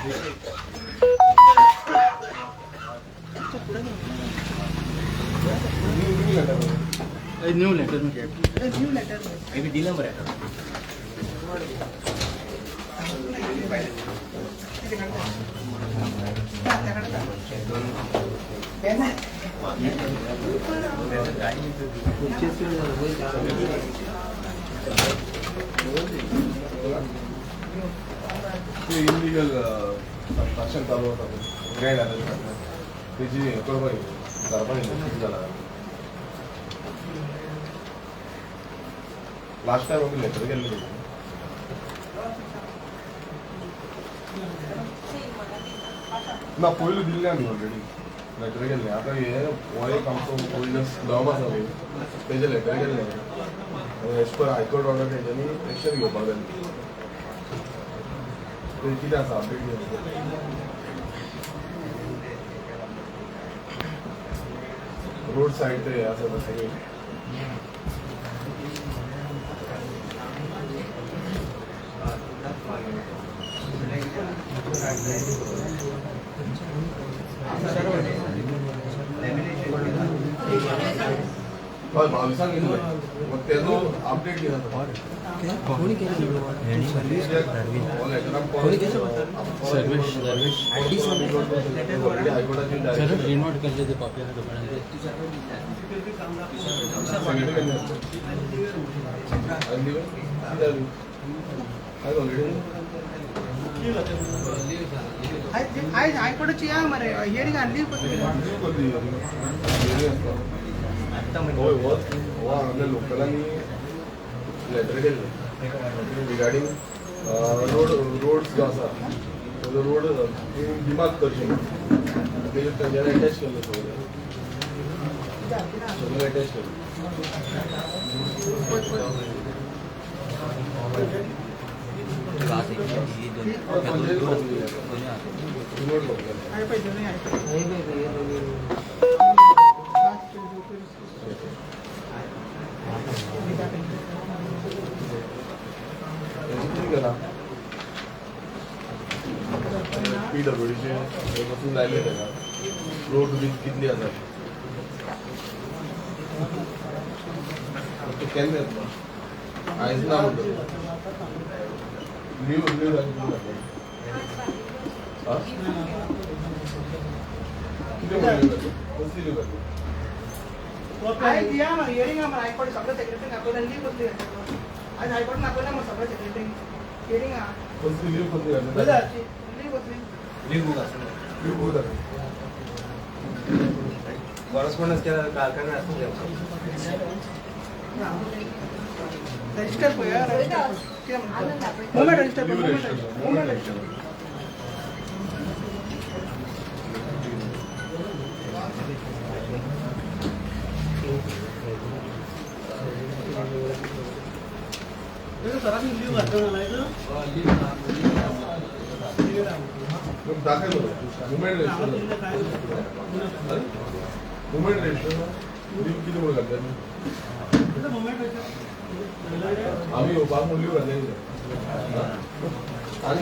New letter. New letter. D number आहे. ते illegal construction चालू आसा ग्रँड आसा तेजी हें करपाक विचारपाक येयल्लें कितें जालां. लास्ट टायम आमी लेटर केल्लें. ना, पयलू दिल्लें आमी ऑलरेडी लेटर केल्लें. आतां हे हो एक आमचो ओल्ड स्लम आसा पळय, तेजें लेटर केल्लें. एज पर हायकोर्ट ऑर्डर तेंच्यांनी एक्शन घेवपाक जाय. ते कितें आसा अपडेट कितें? रोड सायड ते हे आसा सगळे. हय, बावीसांक येयल्ले, मग तेजो अपडेट कितें आसा? हायकोर्टाची सर, रिनोट केल्ले ते कॉपी आसा दुकानार. ऑलरेडी आयज हायकोर्टाची या मरे हियरींग आणली. हय, हो हो हांगासरल्या लोकलांनी लेटर केल्लें रिगार्डींग रोड रोड्स जो आसा तो रोड डिमार्क करचे म्हणून. तेजेर तेंच्यांनी एटॅच केल्लें, सगळें सगळें एटॅच केल्लें. नोट कॉपी केल्लें. आहे पळय, दोनूय आहे. तेजें कितें केलां पीडब्ल्यूडीचे हे पसून लायले तेका रोड बीन कितली आसा ते केन्ना येतलो? आयज ना म्हणटा. लीव लीव घातली. कितें म्हणून लीव घातली? कसली लीव घातली? आयज या मरे हियरींग आहा मरे हायकोर्ट. सगळं सेक्रेटरीक आपयला. लीव कसली घातली? आयज हायकोर्टान आपयला मरे सगळं सेक्रेटरीक, हियरींग आहा. कसली लीव कसली घातली? लीव कसली? लीव बुक आसा. लीव बुक घातली. कॉरस्पॉन्डन्स केला कारखाना आसता. रजिस्टर पळय, रजिस्टर कितें म्हणटा? मुवमेंट रजिस्टर पळय. Leave movement register. Register, movement movement register. Register. दाखय बरं movement register. Movement register leave कितें म्हणून घातल्या? आमी येवपाक म्हणून लीव घातल्या आनी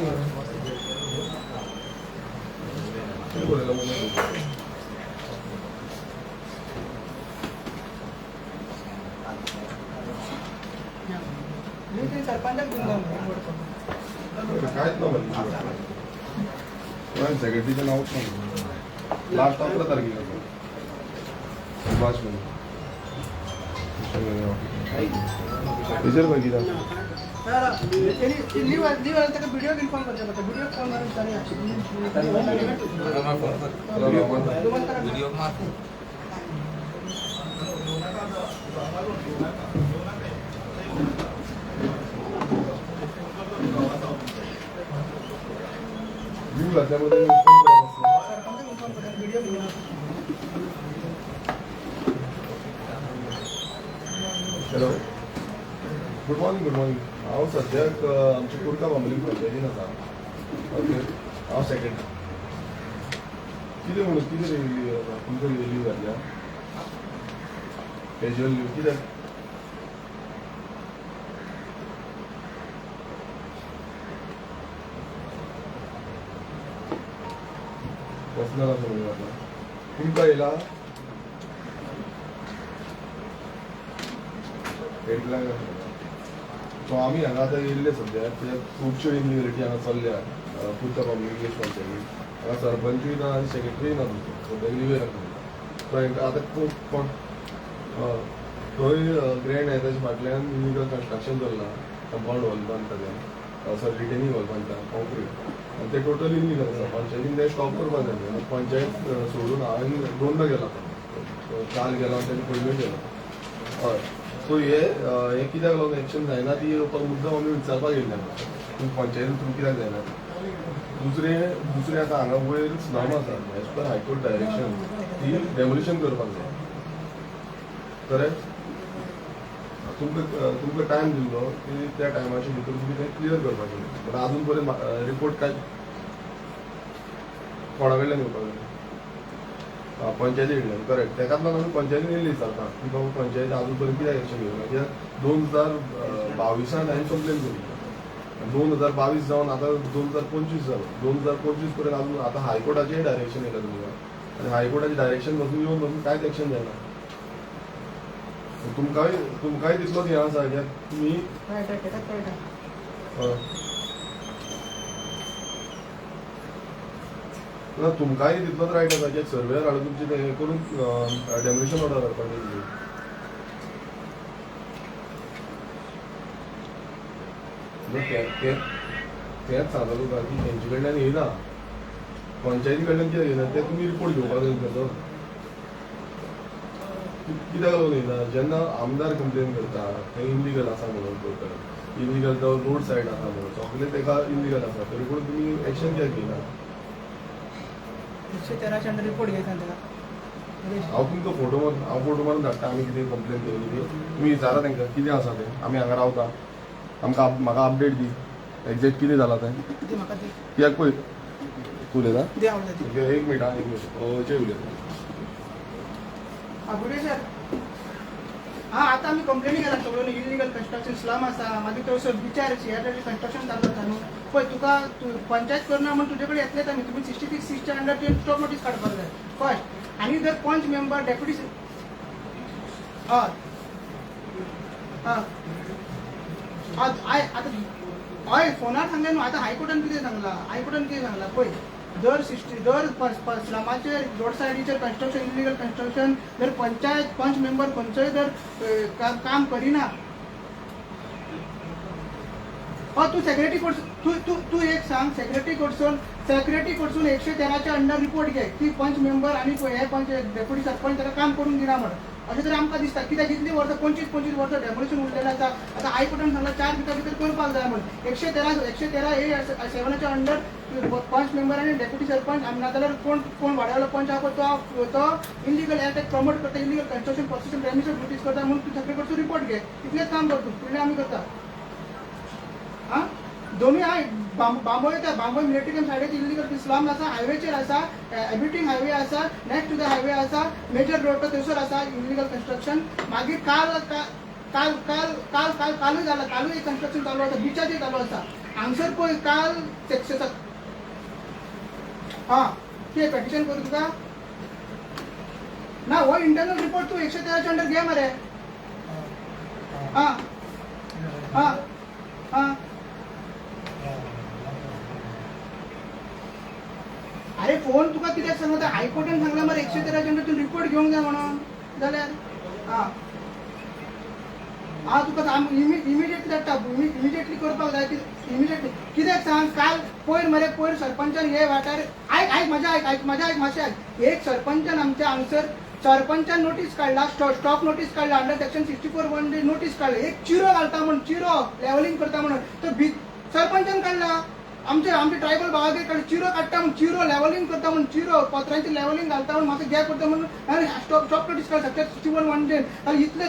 कितें बरयलां मुवमेंट रजिस्टर? लीव ते सरपंचाक दिवंक जाय मरे. कांयच ना मरे, सेक्रेटरीचें नांवच ना. लास्ट 11 तारखेक आसा सुभाष म्हणून. तेजेर खंय कितें आसा? लीव लीव आनी ताका बिडिओक इन्फॉर्म करचें पडटा. बिडिओक फोन मारून विचारुया. व्हिडिओ मारतो. लीव घातल्यामुळे इन्फॉर्म करप आसता. सरपंचाक इन्फॉर्म करता video. Hello, good morning. Good morning. हांव सद्याक आमच्या कुडका बांबोलीम पंचायतीन आसा. ओके, हांव सेक्रेटरी. कितें म्हणून कितें लीव आसा तुमकां? कितें लीव घातल्या? कॅज्युअल लीव कित्याक? पर्सनल आसा म्हणून आतां तुमकां येयला 8 लाख. सो आमी हांगा आतां येयल्ले सद्या कित्याक खुबश्यो इनलिगलिटी हांगा चल्ल्या कुर्ता इंग्लीश पंचायतीन. हांगा सरपंचूय ना आनी सेक्रेटरीय ना तुमचो, सद्याक लिवेर आसा. सो हांकां आतां खूब कोण थंय ग्रँड हॅजाच्या फाटल्यान इलिगल कन्स्ट्रक्शन चल्लां. कंपाउंड वॉल बांदता ते, सॉरी, रिटेनिंग वॉल बांदता कॉन्क्रीट, आनी ते टोटल इलिगल आसा. पंचायतीन ते स्टॉप करपाक जाय. पंचायत सोडून हांवें दोनदां गेला, काल गेलो आनी तेजे पयलीं गेलो. हय, सो हे हे कित्याक लागून एक्शन जायना ती मुद्दाम आमी विचारपाक येयल्ले हांगा, तुमी पंचायतीन थ्रू कित्याक जायना ती. दुसरें दुसरें आतां हांगा वयर स्लम आसा. एज पर हायकोर्ट डायरेक्शन ती डेमोलिशन करपाक जाय, करेक्ट? तुमकां टायम दिल्लो की त्या टायमाच्या भितर तुमी तें क्लियर करपाचें, बट आजून पर्यंत रिपोर्ट काय कोणा कडल्यान येवपाक जाय? आं, पंचायती कडल्यान, करेक्ट. तेकाच लागून आमी पंचायतीन येयल्ली विचारता की बाबा, पंचायत आजून पर्यंत कित्याक एक्शन घेवना? कित्याक 2022 हांवें कंप्लेन केली. 2022 जावन आतां 2025 जालो. 2025 पर्यंत अजून आतां हायकोर्टाचें डायरेक्शन येयलां तुमकां आनी हायकोर्टाचें डायरेक्शन पासून येवन पासून कांयच एक्शन जायना. तुमकांय तितलोच हें आसा, कित्याक तुमी कळटा, तेकाच कळटा. हय. ना, तुमकांय तितलोच रायट आसा, कित्याक सर्वेयर हाडून तुमचें तें हें करून डेमोलिशन ऑर्डर हाडपाक जाय तुमी. न्हू, ते ते तेंच सांगता तुका की तेंचे कडल्यान येयना, पंचायती कडल्यान कित्याक येयना ते तुमी रिपोर्ट घेवपाक जाय ताचो. कित्याक लागून येयना? जेन्ना आमदार कंप्लेन करता तें इलिगल आसा म्हणून, टोटल इलिगल, तो रोड सायड आसा म्हणून, सगळें तेका इलिगल आसा, तरी पूण तुमी एक्शन कित्याक घेयना? 113च्या अंडर रिपोर्ट घे सांग ताका. हांव तुमकां फोटो मारून, हांव फोटो मारून धाडटा. आमी कितें कंप्लेन केल्ली ती तुमी विचारा तांकां कितें आसा तें. आमी हांगा रावता, आमकां म्हाका अपडेट दी एक्झॅक्ट कितें जालां तें. दी म्हाका, दी. कित्याक पळय, तूं उलयता? दी, आवडटा दी. ओके, एक मिनट, हा, एक मिनट, जे उलयता. हा, गुड सर. हा, आतां आमी कंप्लेनी केला सगळ्यो इलिगल कन्स्ट्रक्शन, स्लम आसा. मागीर थंयसर बिचार सीआरआर कन्स्ट्रक्शन चालू आसा न्हू. पळय, तुका तूं पंचायत करना म्हण तुजे कडेन येतलेच आमी. तुमी 66 6च्या अंडर तुवें स्टॉप नोटीस काडपाक जाय फर्स्ट. आनी जर पंच मेंबर, डेप्युटी, हय हय आतां हय फोनार सांगलें न्हू. आतां हायकोर्टान कितें सांगलां? हायकोर्टान कितें सांगलां पळय, जर सिक्स्टी जर स्लमाचेर, रोड सायडीचेर कन्स्ट्रक्शन, इलिगल कन्स्ट्रक्शन जर पंचायत पंच मेंबर खंयचोय जर काम करिना. हय, तूं सेक्रेटरी कडसून, तूं तूं तूं एक सांग, सेक्रेटरी कडसून 113च्या अंडर रिपोर्ट घे की पंच मेंबर आनी हे पंच, डेप्युटी सरपंच ताका काम करूंक दिना म्हण. अशें तर आमकां दिसता, कित्याक इतलीं वर्सां, 25 25 वर्सां डेमोलिशन उरलेलें आसा. आतां हायकोर्टान सांगलां 4 दिसां भितर करपाक जाय म्हण. 113 113 ए 7च्या अंडर पंच मेंबर आनी डेप्युटी सरपंच आनी नाजाल्यार कोण कोण वाड्यावयलो पंच आहा पळय, तो तो इलिगल एक्ट प्रमोट करता, इलिगल कन्स्ट्रक्शन प्रोसेसन प्रेमिसीस नोटीस करता म्हणून तूं सेक्रेटरी कडसून रिपोर्ट घे. इतलेंच काम कर तूं, फुडलें आमी करता. आं, दोनूय आहा. बांबोळे, त्या बांबोळे मिलिटरी कॅम्प सायडीक इलिगल स्लम आसा, हायवेचेर आसा, एबिटींग हायवे आसा, नेक्स्ट टू the highway आसा, मेजर रोड थंयसर आसा इलिगल कन्स्ट्रक्शन. मागीर काल काल काल काल काल कालूय जाला, कालूय एक कन्स्ट्रक्शन चालू आसा, बिचाचेर चालू आसा हांगसर. पळय, काल सेक्शन, हां, कितें पेटिशन करूं तुका? ना, हो इंटरनल रिपोर्ट तूं 113च्या अंडर घे मरे. आं आं आं अरे, फोन तुका कित्याक सांगता? हायकोर्टान सांगला मरे, 113च्या अंडर तूं रिपोर्ट घेवंक जाय म्हणून जाल्यार. आं हांव तुका इमिडिएटली धाडटा. इमिडिएटली करपाक जाय इमिडिएटली. कित्याक सांग, काल पयर मरे, पयर सरपंचान हे वाठार, आयक आयक म्हजें आयक आयक म्हजें आयक मातशें आयक. एक सरपंचान आमच्या हांगसर सरपंचान नोटीस काडला, स्टॉप नोटीस काडला, अंडर सेक्शन 64(1) नोटीस काडला. एक चिरो घालता म्हण, चिरो लेवलिंग करता म्हणून तो सरपंचान काडला. आमचे आमचे ट्रायबल भावागेर काडला. चिरो काडटा म्हूण, चिरो लेवलिंग करता म्हूण, चिरो पत्र्यांची लेवलिंग घालता म्हूण मातसो गॅप करता म्हणून आनी स्टॉप स्टॉप नोटीस काडला सेक्शन 61(1). आनी इतले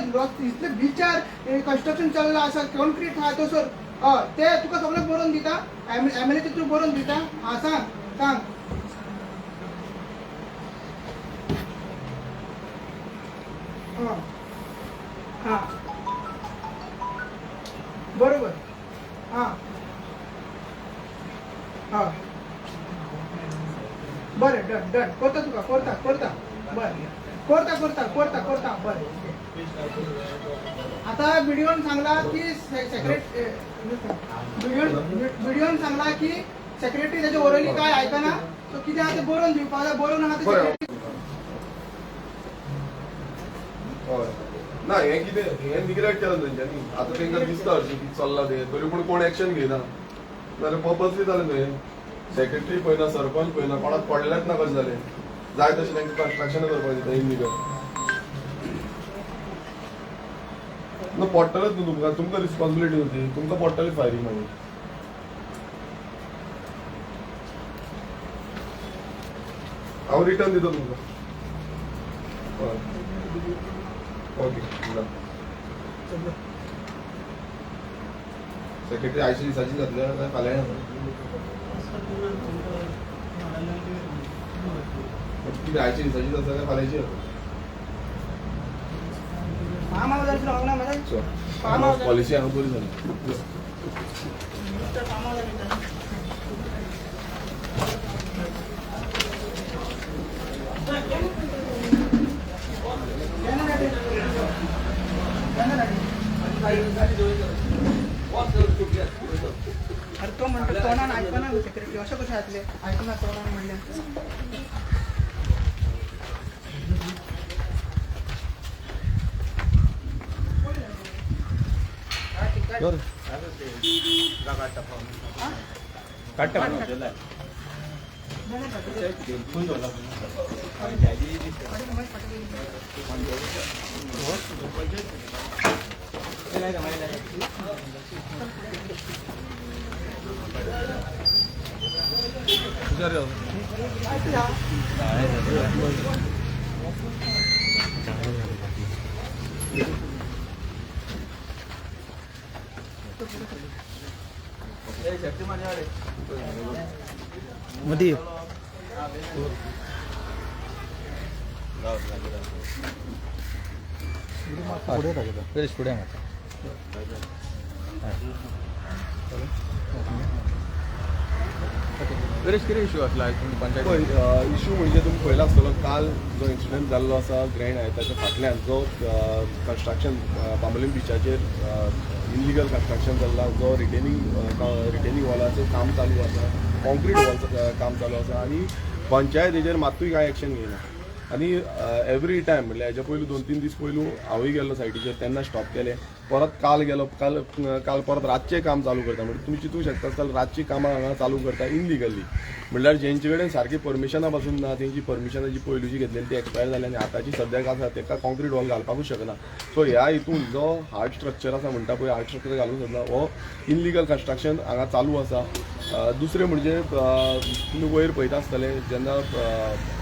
इतले बिचार कन्स्ट्रक्शन चल्लां आसा, कॉन्क्रीट आहा थंयसर. हय, ते तुका सगळें बरोवन दिता, एम एल एचे थ्रू बरोवन दिता. आं, सांग सांग. हां हां बरोबर. हां हां, बरें, डन डन, करता तुका, करता करता, बरें, करता करता करता करता, बरें, ओके. आता बीडीओन सांगला की सेक्रेटरी, बीडीओन सांगला की सेक्रेटरी त्याचे ओरली काय आयकना. सो कितें आहा तें बरोवन दिवपाक जाय, बरोवन आहा बरें. ते. हय, ना, हें कितें, हें निग्लेक्ट केलां तेंच्यांनी. आतां तेंकां दिसता हरशीं की चल्लां तें, तरी पूण कोण एक्शन घेयना. नाल्यार पर्पजली जालें न्हू हें. सेक्रेटरी पळयना, सरपंच पळयना, कोणाक पडलेंच ना. कशें जालें, जाय तशें तांकां कन्स्ट्रक्शन करपाक दिता इलिगल. ना, पडटलेच न्हू तुमकां. तुमकां रिस्पॉन्सिबिलिटी न्हू ती. तुमकां पडटली फायरींग मागीर. हांव रिटर्न दिता तुमकां. हय, ओके. सेक्रेटरी आयच्या दिसाची जातले काय फाल्यां जाता? कितें, आयच्या दिसाची जाता काय फाल्यांची जाता? फार्म हाऊस रावना मरे, फार्म हाऊस. पॉलिसी हांगा बरी जाली. Farm house. केन्ना धाडली? केन्ना धाडली? अरे, तो म्हणटा तोंडान आयकना सेक्रेटरी. अशें कशें जातलें, आयकना तोंडान म्हणल्यार? बरं. काडटा. खंय दवरला? मदी. फुडें फुडें मारता. वेरेश, कितें इशू आसला तुमी पंचायत? पळय, इशू म्हणजे तुमी पळयला आसतलो, काल जो इन्सिडंट जाल्लो आसा ग्रँड हायताच्या फाटल्यान, जो कन्स्ट्रक्शन बांबोलीम बिचाचेर इलिगल कन्स्ट्रक्शन चल्ला, जो रिटेनिंग वॉलाचें काम चालू आसा, कॉन्क्रीट वॉलचं काम चालू आसा आनी पंचायत हेजेर मात्तूय कांय एक्शन घेयना. आनी एवरी टायम, म्हणल्यार हेच्या पयलू 2-3 दीस पयलू हांवूय गेल्लो सायटीचेर, तेन्ना स्टॉप केलें. परत काल गेलो, काल काल परत रातचें काम चालू करता. म्हणजे तुमी चिंतूंक शकता काल रातचीं कामां हांगा चालू करता इलिगली. म्हणल्यार जेंचे कडेन सारकी परमिशनां पासून ना, तेंची परमिशनां जी पयलूची घेतलेली ती एक्सपायर जाली आनी आतांची सद्याक आसा तेका कॉन्क्रीट वॉल घालपाकूच शकना. सो ह्या हितून जो हार्ड स्ट्रक्चर आसा म्हणटा पळय, हार्ड स्ट्रक्चर घालूंक शकना. हो इलिगल कन्स्ट्रक्शन हांगा चालू आसा. दुसरें म्हणजे तुमी वयर पळयता आसतले, जेन्ना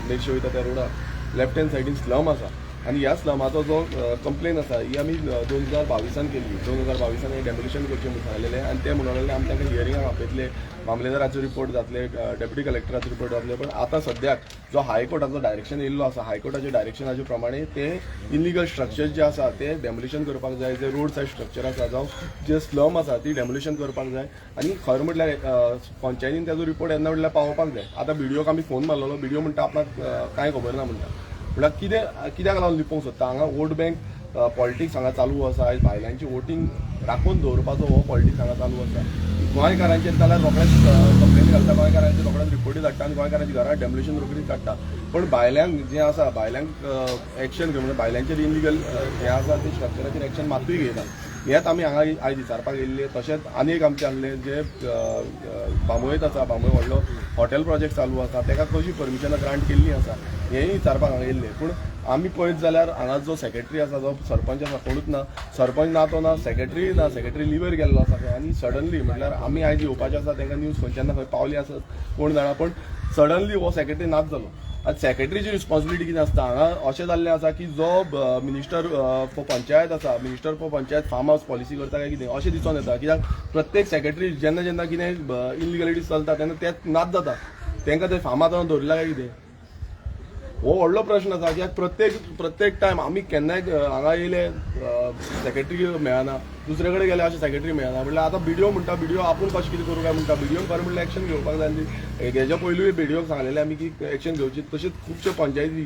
मेरशे वयता त्या रोडार लेफ्ट हँड सायडीन स्लम आसा आनी ह्या स्लमाचो जो कंप्लेन आसा, ही आमी 2022 केल्ली. 2022 हें डेमोलिशन करचें म्हणून सांगलेलें आनी ते म्हणून लागले आमी तांकां हियरिंगाक आपयतले, मामलेदाराचो रिपोर्ट जातले, डेप्युटी कलेक्टराचो रिपोर्ट जातले. पण आतां सद्याक जो हायकोर्टाचो डायरेक्शन येयल्लो आसा, हायकोर्टाच्या डायरेक्शनाचे प्रमाणे ते इलिगल स्ट्रक्चर जे आसा ते डेमोलिशन करपाक जाय. जे रोड सायड स्ट्रक्चर आसा जावं जे स्लम आसा ती डेमोलिशन करपाक जाय. आनी खरें म्हटल्यार पंचायतीन ताजो रिपोर्ट येन्ना म्हटल्यार पावोवपाक जाय. आतां बीडीओक आमी फोन मारलेलो, बीडीओ म्हणटा आपणाक कांय खबर ना म्हणटा. म्हणल्यार कितें, कित्याक लागून लिपोवंक सोदता? हांगा वोट बँक पॉलिटिक्स हांगा चालू आसा. आयज बायलांची वोटींग राखून दवरपाचो हो पॉलिटिक्स हांगा चालू आसा. गोंयकारांचेर जाल्यार रोखडेच कंप्लेनी घालता, गोंयकारांचेर रोखडेच रिपोर्टी धाडटा आनी गोंयकारांच्या घरांत डेमोलिशन रोखडीच काडटा. पण भायल्यांक जें आसा, भायल्यांक एक्शन घेवन, भायल्यांचेर इलिगल हें आसा ते स्ट्रक्चराचेर एक्शन मातूय घेयना. हेंच आमी हांगा आयज विचारपाक येयल्ले. तशेंच आनी एक आमचें आसलें, जे बांबोळेंत आसा, बांबोळे व्हडलो हॉटेल प्रोजेक्ट चालू आसा, ताका कशी परमिशनां ग्रांट केल्ली आसा हेंय विचारपाक हांगा येयल्ले. पूण आमी पळयत जाल्यार हांगा जो सेक्रेटरी आसा, जो सरपंच आसा, कोणूच ना. सरपंच ना तो ना, सेक्रेटरी ना, सेक्रेटरी लिव्हर गेल्लो आसा खंय. आनी सडनली म्हटल्यार आमी आयज येवपाचें आसा, तांकां न्यूज खंयच्यान ना खंय पावली आसत कोण जाणा, पण सडनली हो सेक्रेटरी नाच जालो. आतां सेक्रेटरीची रिस्पॉन्सिबिलिटी कितें आसता? हांगा अशें जाल्लें आसा की जो मिनिस्टर फॉर पंचायत आसा, minister for panchayat farm house policy करता काय कितें अशें दिसून येता. कित्याक प्रत्येक सेक्रेटरी जेन्ना जेन्ना कितें इलिगलिटीज चलता तेन्ना ते नाच जाता. तांकां ते फार्म हाउसान दवरिल्ला काय कितें? हो व्हडलो प्रश्न आसा कित्याक प्रत्येक प्रत्येक टायम आमी केन्नाय हांगा येयले, सेक्रेटरी मेळना, दुसरे कडेन गेले, अशें सेक्रेटरी मेळना. म्हणल्यार आतां बीडीओ म्हणटा, बीडीओ आपूण कशें कितें करूं काय म्हणटा. बीडीओन खरें म्हणल्यार एक्शन घेवपाक जाय आनी हेज्या पयलूय बीडीओक सांगलेलें आमी की एक्शन घेवची. तशेंच खुबश्यो पंचायती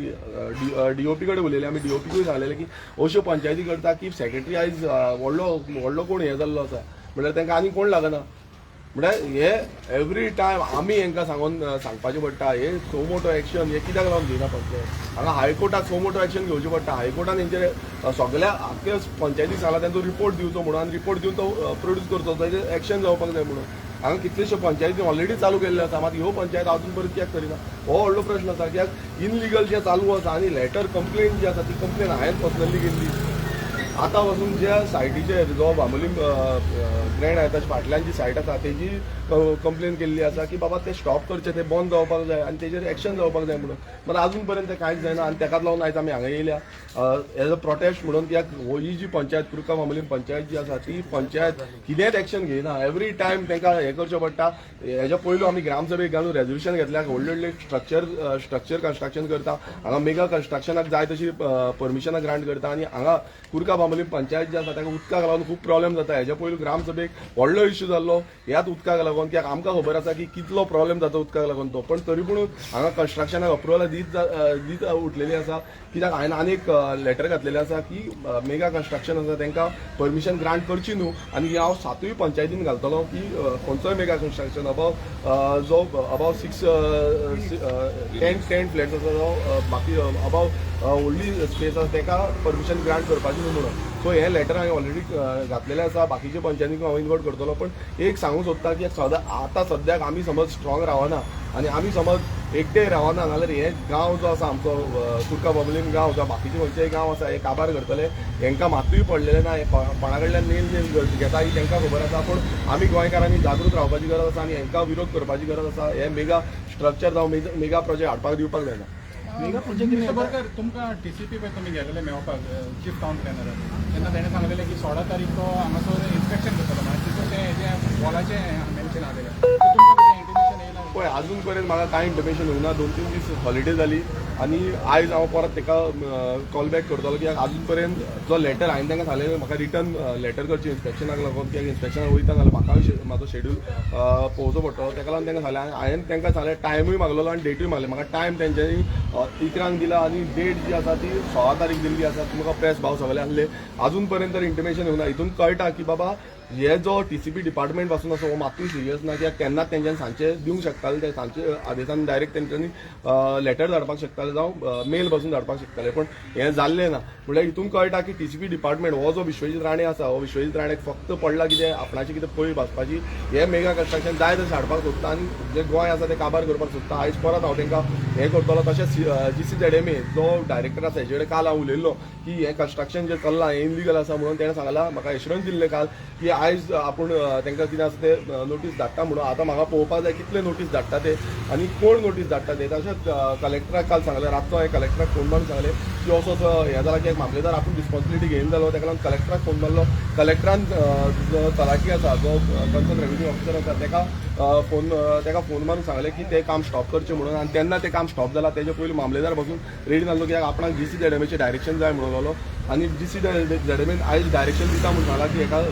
डीओपी कडेन उलयले आमी. डीओपीकूय सांगलेलें की अश्यो पंचायती करता की सेक्रेटरी आयज व्हडलो व्हडलो कोण हें जाल्लो आसा, म्हणल्यार तांकां आनी कोण लागना. म्हळ्यार हे एवरी टायम आमी हेंकां सांगून सांगपाचें पडटा. हे सो मोटो एक्शन हे कित्याक लागून घेयना पंचायत? हांगा हायकोर्टाक सो मोटो एक्शन घेवचें पडटा. हायकोर्टान हेंचेर सगळ्या आख्खे पंचायतीक सांगला तेंचो रिपोर्ट दिवचो म्हणून आनी रिपोर्ट दिवन तो प्रोड्यूस करचो, ताजेर एक्शन जावपाक जाय म्हणून. हांगा कितलेश्यो पंचायती ऑलरेडी चालू केल्ल्यो आसा, मात ह्यो पंचायत अजून पर्यंत कित्याक करिना, हो व्हडलो प्रश्न आसा. कित्याक इनलिगल जें चालू आसा आनी लेटर कंप्लेन जी आसा ती कंप्लेन हांवें पर्सनली केल्ली. आतां पासून ज्या सायटीचेर जो बांबोलीम ग्रँड हायाताच्या फाटल्यान जी सायट आसा तेजी कंप्लेन केल्ली आसा की बाबा ते स्टॉप करचे, ते बंद जावपाक जाय आनी तेजेर एक्शन जावपाक जाय म्हणून. मात अजून पर्यंत ते कांयच जायना आनी तेकाच लागून आयज आमी हांगा येयल्या एज अ प्रोटेस्ट म्हणून. कित्याक ही जी पंचायत, कुरका बांबोलीम पंचायत जी आसा, ती पंचायत कितेंच एक्शन घेयना. एवरी टायम तांकां हें करचें पडटा. हेज्या पयलू आमी ग्रामसभेक घालून रेजोल्युशन घेतल्या. व्हडले व्हडले स्ट्रक्चर स्ट्रक्चर कन्स्ट्रक्शन करता हांगा, मेगा कन्स्ट्रक्शनाक जाय तशी परमिशनां ग्रांट करता आनी हांगा कुरका बांबोलीम पंचायत जी आसा ताका उदकाक लागून खूब प्रॉब्लेम जाता. हेज्या पयलू ग्रामसभेक व्हडलो इश्यू जाल्लो ह्याच उदकाक लागून, कित्याक आमकां खबर आसा की कितलो प्रॉब्लेम जाता उदकाक लागून तो. पण तरी पूण हांगा कन्स्ट्रक्शनाक अप्रुवल दीत उठलेली आसा. कित्याक हांवें आनी एक लेटर घातलेलें आसा की मेगा कन्स्ट्रक्शन आसा तांकां परमिशन ग्रांट करची न्हू आनी हांव सातूय पंचायतीन घालतलो की खंयचोय मेगा कन्स्ट्रक्शन अबाव जो अबाव 6 10 10 फ्लॅट्स आसा, जो बाकी अबाव व्हडली स्पेस आसा, ताका परमिशन ग्रांट करपाची न्हू म्हणून. सो हें लेटर हांवें ऑलरेडी घातलेलें आसा. बाकीचे पंचायतींक हांव इन्वॉल्व करतलो. पण एक सांगूंक सोदता की सदां आतां सद्याक आमी समज स्ट्रॉंग रावना आनी आमी समज एकटे रावना नाल्यार हे गांव जो आसा आमचो कुरका बांबोलीम गांव जावं बाकीचे खंयचेय गांव आसा, हे काबार करतले. हेंकां मातूय पडलेलें ना. हे कोणा कडल्यान नेल नेल घेता ही तांकां खबर आसा. पूण आमी गोंयकारांनी जागृत रावपाची गरज आसा आनी हेंकां विरोध करपाची गरज आसा. हे मेगा स्ट्रक्चर जावं मेगा प्रोजेक्ट हाडपाक दिवपाक जायना. मेगा प्रोजेक्ट मिस्टर बोरकर, तुमकां टीसीपी पळय तुमी गेलेले मेळपाक चीफ टावन प्लॅनर, तेन्ना तेणें सांगलेलें की 16 तारीख तो हांगासर इन्स्पेक्शन करतलो म्हणून. तितून तें हेजें वॉलाचें मेन्शन आसलेलें. तुमकां कितें इंटिमेशन येयलां? पळय, अजून पर्यंत म्हाका कांय इंटिमेशन येवना. 2-3 दीस हॉलिडे जाली आनी आयज हांव परत ताका कॉल बॅक करतलो, कित्याक अजून पर्यंत जो लेटर हांवें तांकां सांगलें म्हाका रिटर्न लेटर करचें इन्स्पेक्शनाक लागून, कित्याक इन्स्पेक्शनाक वयता जाल्यार म्हाका म्हाजो शेड्यूल पळोवचो पडटलो. ताका लागून तांकां सांगलें आनी हांवें तांकां सांगलें, टायमूय मागलेलो आनी डेटूय मागले. म्हाका टायम तेंच्यांनी 11क दिला आनी डेट जी आसा ती 16 तारीख दिल्ली आसा. तुमकां प्रेस भाव सगळे आसले. अजून पर्यंत तर इंटिमेशन येवना. हितून कळटा की बाबा हे जो टीसीपी डिपार्टमेंट पासून आसा हो मातूय सिरियस ना, कित्याक तेन्नाच तेंच्यांनी सांजचे दिवंक शकताले. ते सांजचे आदेसान डायरेक्ट तेंच्यांनी लेटर धाडपाक शकताले जावं मेल पासून धाडपाक शकताले, पण हें जाल्लें ना. म्हणल्यार हितून कळटा की टीसीपी डिपार्टमेंट हो जो विश्वजीत राणे आसा, हो विश्वजीत राणेक फक्त पडला कितें आपणाचें कितें पळय भाजपाची. हे मेगा कन्स्ट्रक्शन जाय तशें हाडपाक सोदता आनी जे गोंय आसा तें काबार करपाक सोदता. आयज परत हांव तांकां हें करतलो. तशेंच जीसीझेडएमए जो डायरेक्टर आसा हेजे कडेन काल हांव उलयल्लो की हें कन्स्ट्रक्शन जें चल्लां हें इलिगल आसा म्हणून. तेणें सांगलां, म्हाका एश्युरन्स दिल्लें काल की आयज आपूण तांकां कितें आसा तें नोटीस धाडटा म्हणून. आतां म्हाका पळोवपाक जाय कितले नोटीस धाडटा ते आनी कोण नोटीस धाडटा ते. तशेंच कलेक्टराक काल सांगलें, रातचो हांवें कलेक्टराक फोन मारून सांगलें की असो असो हें जाला, की एक मामलेदार आपूण रिस्पॉन्सिबिलिटी घेवन जालो. ताका लागून कलेक्टराक फोन मारलो. कलेक्टरान जो तलाठी आसा, जो कन्सर्न रेव्हेन्यू ऑफिसर आसा, ताका फोन मारून सांगलें की तें काम स्टॉप करचें म्हणून. आनी तेन्ना तें काम स्टॉप जालां. तेजे पयलीं मामलेदार पासून रेडी नासलो, कित्याक आपणाक जीसीझेडएमएचें डायरेक्शन जाय म्हणून लागलो. आनी जीसीझेडएमएन आयज डायरेक्शन दिता म्हणून सांगलां की हेका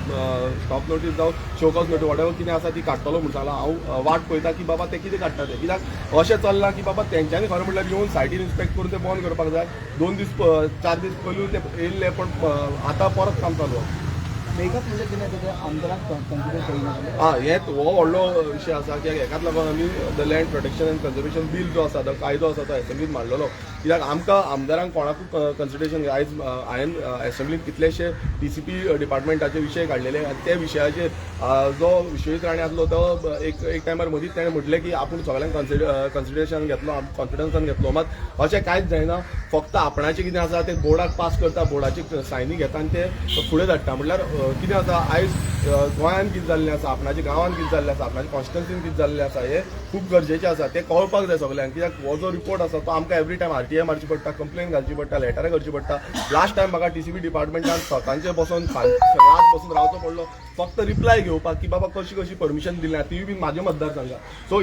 स्टॉप नोटीस जावं शोकॉज नोटीस वॉटेवर कितें आसा ती काडटलो म्हणून सांगलां. हांव वाट पळयता की बाबा ते कितें काडटा ते, कित्याक अशें चल्लां की बाबा तेंच्यांनी खरें म्हणल्यार येवन सायटीर इन्स्पेक्ट करून तें बंद करपाक जाय. 2 दीस 4 दीस पयलू ते येयल्ले, पण आतां परत काम चालू आसा. मेगा प्रोजेक्ट कितें तेजे आमदाराक कन्सिडर करिना जाल्यार? आं, हे हो व्हडलो विशय आसा, कित्याक हेकाच लागून आमी the Land Protection and Conservation Bill जो आसा, तो कायदो आसा, तो एसेंब्लीत मांडलेलो. कित्याक आमकां आमदारांक कोणाकूय कन्सिडरेशन. आयज हांवें एसेंब्लीत कितलेशे टीसीपी डिपार्टमेंटाचे विशय काडलेले आनी त्या विशयाचेर जो विश्वजीत राणे आसलो तो एक एक टायमार मदींच ताणें म्हटलें की आपूण सगळ्यांक कन्सिडरेशन घेतलो, कॉन्फिडन्सान घेतलो. मात अशें कांयच जायना. फक्त आपणाचें कितें आसा तें बोर्डाक पास करता, बोर्डाची सायनी घेता आनी ते फुडें धाडटा. म्हणल्यार कितें आसा, आयज गोंयांत कितें जाल्लें आसा, आपणाच्या गांवांत कितें जाल्लें आसा, आपणाच्या कॉन्स्टिट्युन्सीन कितें जाल्लें आसा, हें खूब गरजेचें आसा. तें कळपाक जाय सगल्यांक, कित्याक हो जो रिपोर्ट आसा तो आमकां एवरी टायम आरटीआय मारची पडटा, कंप्लेन घालची पडटा, लेटरां करची पडटा. लास्ट टायम म्हाका टीसीपी डिपार्टमेंटान सकाळचें बसून, रात बसून रावचो पडलो फक्त रिप्लाय घेवपाक की बाबा कशी कशी परमिशन दिल्या, तीय बी म्हाज्या मतदारसंघात. सो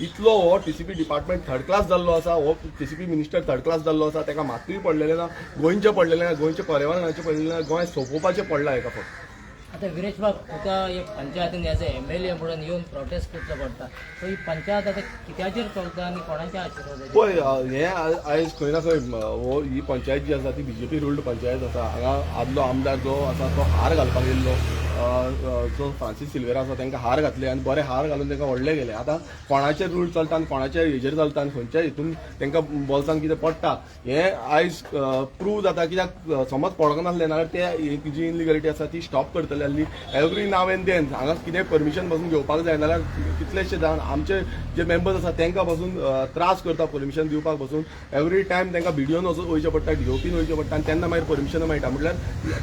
इतलो हो टीसीपी डिपार्टमेंट थर्ड क्लास जाल्लो आसा, हो टीसीपी मिनिस्टर थर्ड क्लास जाल्लो आसा. ताका मातूय पडलेलें ना, गोंयचें पडलेलें ना, गोंयचें पर्यावरणाचें पडलेलें ना, गोंय सोंपोवपाचें पडलां हेका फक्त. आतां विरेश बाब, तुका एक पंचायतीन एज ए एमएलए म्हणून येवन प्रोटेस्ट करचो पडटा. सो ही पंचायत आतां कित्याचेर चलता आनी कोणाच्या आशिर्वादाचेर? पळय, हें आयज खंय ना खंय हो ही पंचायत जी आसा ती बीजेपी रुल्ड पंचायत आसा. हांगा आदलो आमदार जो आसा तो हार घालपाक येयल्लो, जो फ्रांसीस सिल्वेरा आसा, तांकां हार घातले आनी बरे हार घालून तांकां व्हडले गेले. आतां कोणाचेर रूल चलता आनी कोणाच्या हेजेर चलता आनी खंयच्या हितून तांकां बोल्सान कितें पडटा हें आयज प्रूव जाता. कित्याक समज पडोंक नासलें नाल्यार ते एक जी इनलिगलिटी आसा ती स्टॉप करतले आसली. एवरी नाव एंड then हांगा कितें परमिशन पासून घेवपाक जाय नाल्यार कितलेशे जाण आमचे जे मेंबर्स आसा तांकां पासून त्रास करता परमिशन दिवपाक बसून. एवरी टायम तांकां बिडिओन वयचें पडटा, डीओपीन वयचें पडटा आनी तेन्ना मागीर परमिशन मेळटा. म्हटल्यार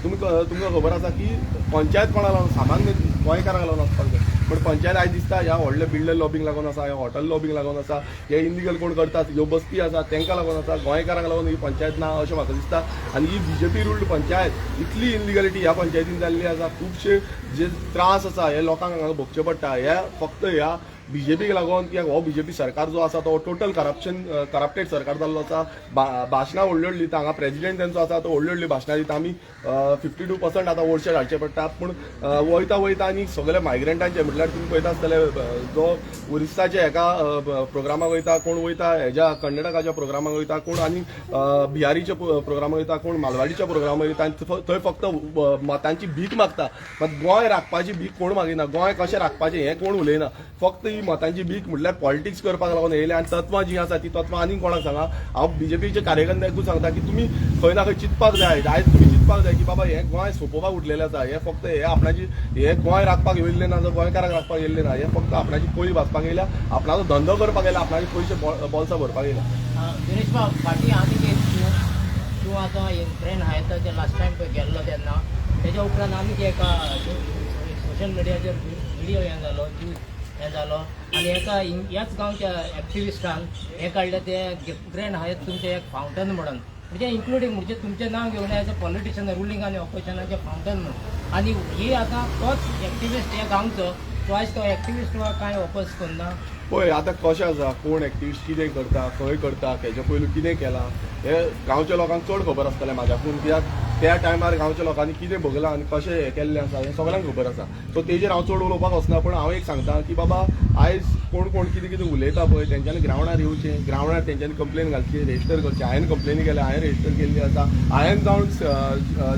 तुमकां खबर आसा की पंचायत कोणा लागून, सामान्य गोंयकारांक लागून आसपाक जाय, पूण पंचायत आयज दिसता ह्या व्हडल्या बिल्डर लॉबींक लागून आसा, ह्या हॉटेल लॉबींक लागून आसा, हे इलिगल कोण करतात, ह्यो बस्ती आसा तांकां लागून आसा, गोंयकारांक लागून ही पंचायत ना अशें म्हाका दिसता. आनी ही बीजेपी रुल्ड पंचायत, इतली इलिगलिटी ह्या पंचायतीन जाल्ली आसा, खुबशे जे त्रास आसा हे लोकांक हांगा भोगचे पडटा. हे फक्त ह्या बीजेपीक लागून, कित्याक हो बीजेपी सरकार जो आसा तो टोटल करप्शन, करप्टेड सरकार जाल्लो आसा. भाशणां व्हडली व्हडली दिता. हांगा प्रेजिडेंट तेंचो आसा तो व्हडली व्हडली भाशणां दिता. आमी 52% आतां वोर्डशेर हाडचे पडटा, पूण वयता वयता आनी सगळे मायग्रंटांचे, म्हटल्यार तुमी पळयता आसतले, जो उरिस्साच्या हेका प्रोग्रामाक वयता, कोण वयता हेज्या कर्नाटकाच्या प्रोग्रामाक वयता, कोण आनी बिहारीच्या प्रोग्रामाक वयता, कोण मालवाडीच्या प्रोग्रामाक वयता आनी थंय फक्त मतांची भीक मागता. मात गोंय राखपाची भीक कोण मागिना, गोंय कशें राखपाचें हें कोण उलयना. फक्त ही मतांची भीक म्हटल्यार पॉलिटिक्स करपाक लागून येयले. आनी तत्वां जीं आसा ती तत्वां आनीक कोणाक सांगा. हांव बीजेपीचे कार्यकर्त्यांकूच सांगता की तुमी खंय ना खंय चिंतपाक जाय. आयज तुमी चिंतपाक जाय की बाबा हें गोंय सोंपोवपाक उठलेलें आसा, हें फक्त हे आपणाची हे गोंय राखपाक येयल्लें ना, जावं गोंयकारांक राखपाक येयल्लें ना, हे फक्त आपणाची पळी भाजपाक येयल्या, आपणाचो धंदो करपाक येयला, आपणाचे पयशे बोल्सां भरपाक येयल्या. विरेश बाब, फाटीं आनीक एक तूं तूं आतां ग्रँड हायताचेर लास्ट टायम पळय गेल्लो तेन्ना, तेज्या उपरांत आनीक एका सोशल मिडियाचेर व्हिडियो हें जालो, न्यूज हें जालो आनी एका ह्याच गांवच्या एक्टिविस्टान हें काडलें तें ग्रँड हायत तुमचें एक फावंटन म्हणून, म्हणजे इन्क्लुडींग म्हणजे तुमचें नांव घेवन एज अ पॉलिटिशियन रुलींग आनी ऑपोजिशनाचें फावंटन म्हणून. आनी ही आतां तोच एक्टिविस्ट ह्या गांवचो, सो आयज तो एक्टिविस्ट वा कांय ऑपोज करना. पळय, आतां कशें आसा, कोण एक्टिविस्ट कितें करता, खंय करता, तेच्या पयलू कितें केलां हें गांवच्या लोकांक चड खबर आसतलें म्हाज्याकून, कित्याक त्या टायमार गांवच्या लोकांनी कितें भोगलां आनी कशें हें केल्लें आसा हें सगळ्यांक खबर आसा. सो तेजेर हांव चड उलोवपाक वचना, पूण हांव एक सांगता की बाबा आयज कोण कोण कितें कितें उलयता पळय तेंच्यांनी ग्रावंडार येवचें, ग्रावंडार तेंच्यांनी कंप्लेन घालची, रेजिस्टर करची. हांवें कंप्लेनी केल्या, हांवें रेजिस्टर केल्ली आसा. हांवें जावन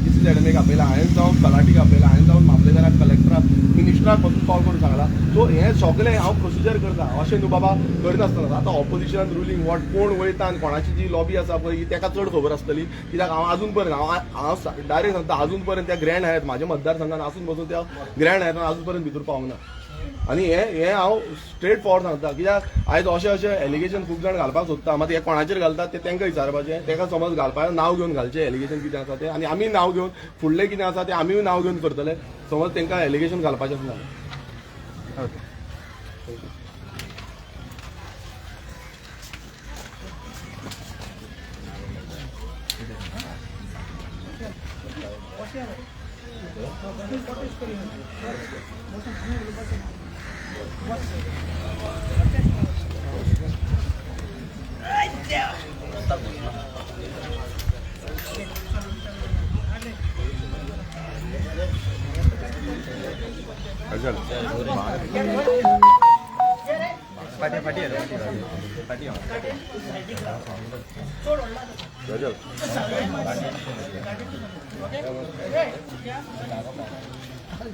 जीसीझेडएमएक आपयला, हांवें जावन तलाठीक आपयला, हांवें जावन मामलेदाराक, कलेक्टराक, मिनिस्टराक पासून कॉल करून सांगला. सो हें सगळें हांव प्रोसिजर करता, अशें न्हू बाबा करिनासतना. आतां ऑपोजिशन रुलींग what कोण वयता आनी कोणाची जी लॉबी आसा पळय ही तेका चड खबर आसतली, कित्याक हांव अजून पर्यंत हांव हांव डायरेक्ट सांगता, अजून पर्यंत त्या ग्रँड हायत म्हाज्या मतदारसंघान आसून बसून त्या ग्रँड हायतान अजून पर्यंत भितर पावूंक ना. आनी हे हे हांव स्ट्रेट फॉरवर्ड सांगता, कित्याक आयज अशें अशें एलिगेशन खूब जाण घालपाक सोदता, मात हे कोणाचेर घालतात ते तांकां विचारपाचें. ताका समज घालपाक नांव घेवन घालचें एलिगेशन कितें आसा तें, आनी आमी नांव घेवन फुडलें कितें आसा तें आमीय नांव घेवन करतले, समज तांकां एलिगेशन घालपाचें आसा जाल्यार. ओके. फाटी फाटी फाटी. गजल.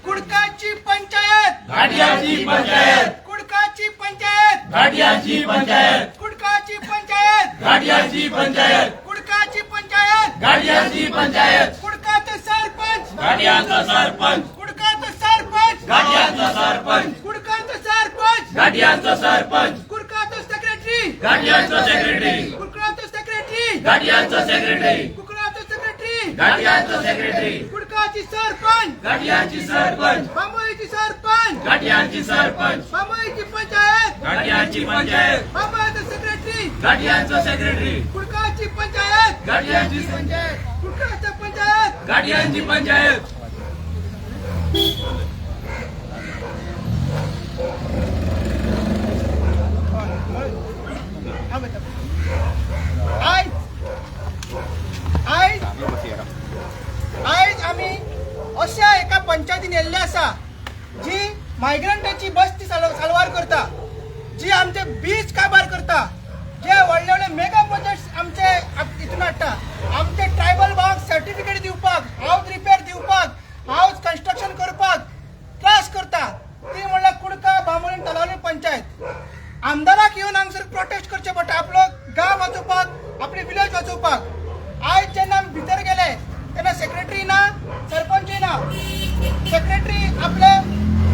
कुडकाची पंचायत, घाटियाची पंचायत, कुडकाची पंचायत, घाटियाची पंचायत, कुडकाची पंचायत, घाटियाची पंचायत, कुडकाची पंचायत, घाटियाची पंचायत, कुडकाचो सरपंच, घाटियाचा सरपंच, कुडकाचो सरपंच, घाटियाचा सरपंच, कुडकाचो सरपंच, घाटियाचा सरपंच, कुडकाचो सेक्रेटरी, घाटियाचा सेक्रेटरी, कुडकाचो सेक्रेटरी, घाटियाचा सेक्रेटरी, कुडकाचो सेक्रेटरी, घाटियाचा सेक्रेटरी, कुडकाचो कुडकाची सरपंच, घाटयांची सरपंच, बांबोळीची सरपंच, घाटयांची सरपंच, बांबोळीची पंचायत, घाटयांची पंचायत, बांबोळीचा सेक्रेटरी, घाटयांचा सेक्रेटरी, कुडकाची पंचायत, घाटयांची पंचायत, कुडकाची पंचायत. घाटयांची पंचायत. आयज आयज आयज आमी अशा एका पंचायतीन येल्ले आसा जी मायग्रंटाची बस्ती साल्वार करता, जी आमचे बीच काबार करता, जे व्हडले व्हडले मेगा प्रोजेक्ट्स आमचे हितून हाडटा, आमचे ट्रायबल भावांक सर्टिफिकेट दिवपाक, हावज रिपेर दिवपाक, हावज कन्स्ट्रक्शन करपाक त्रास करता, ती म्हणल्यार कुडका बांबोळी तलावली पंचायत. आमदाराक येवन हांगसर प्रोटेस्ट करचे पडटा आपलो गांव वाचोवपाक, आपली विलेज वाचोवपाक. आयज जेन्ना आमी भितर गेले तेन्ना सेक्रेटरी ना, सरपंचूय ना. सेक्रेटरी आपले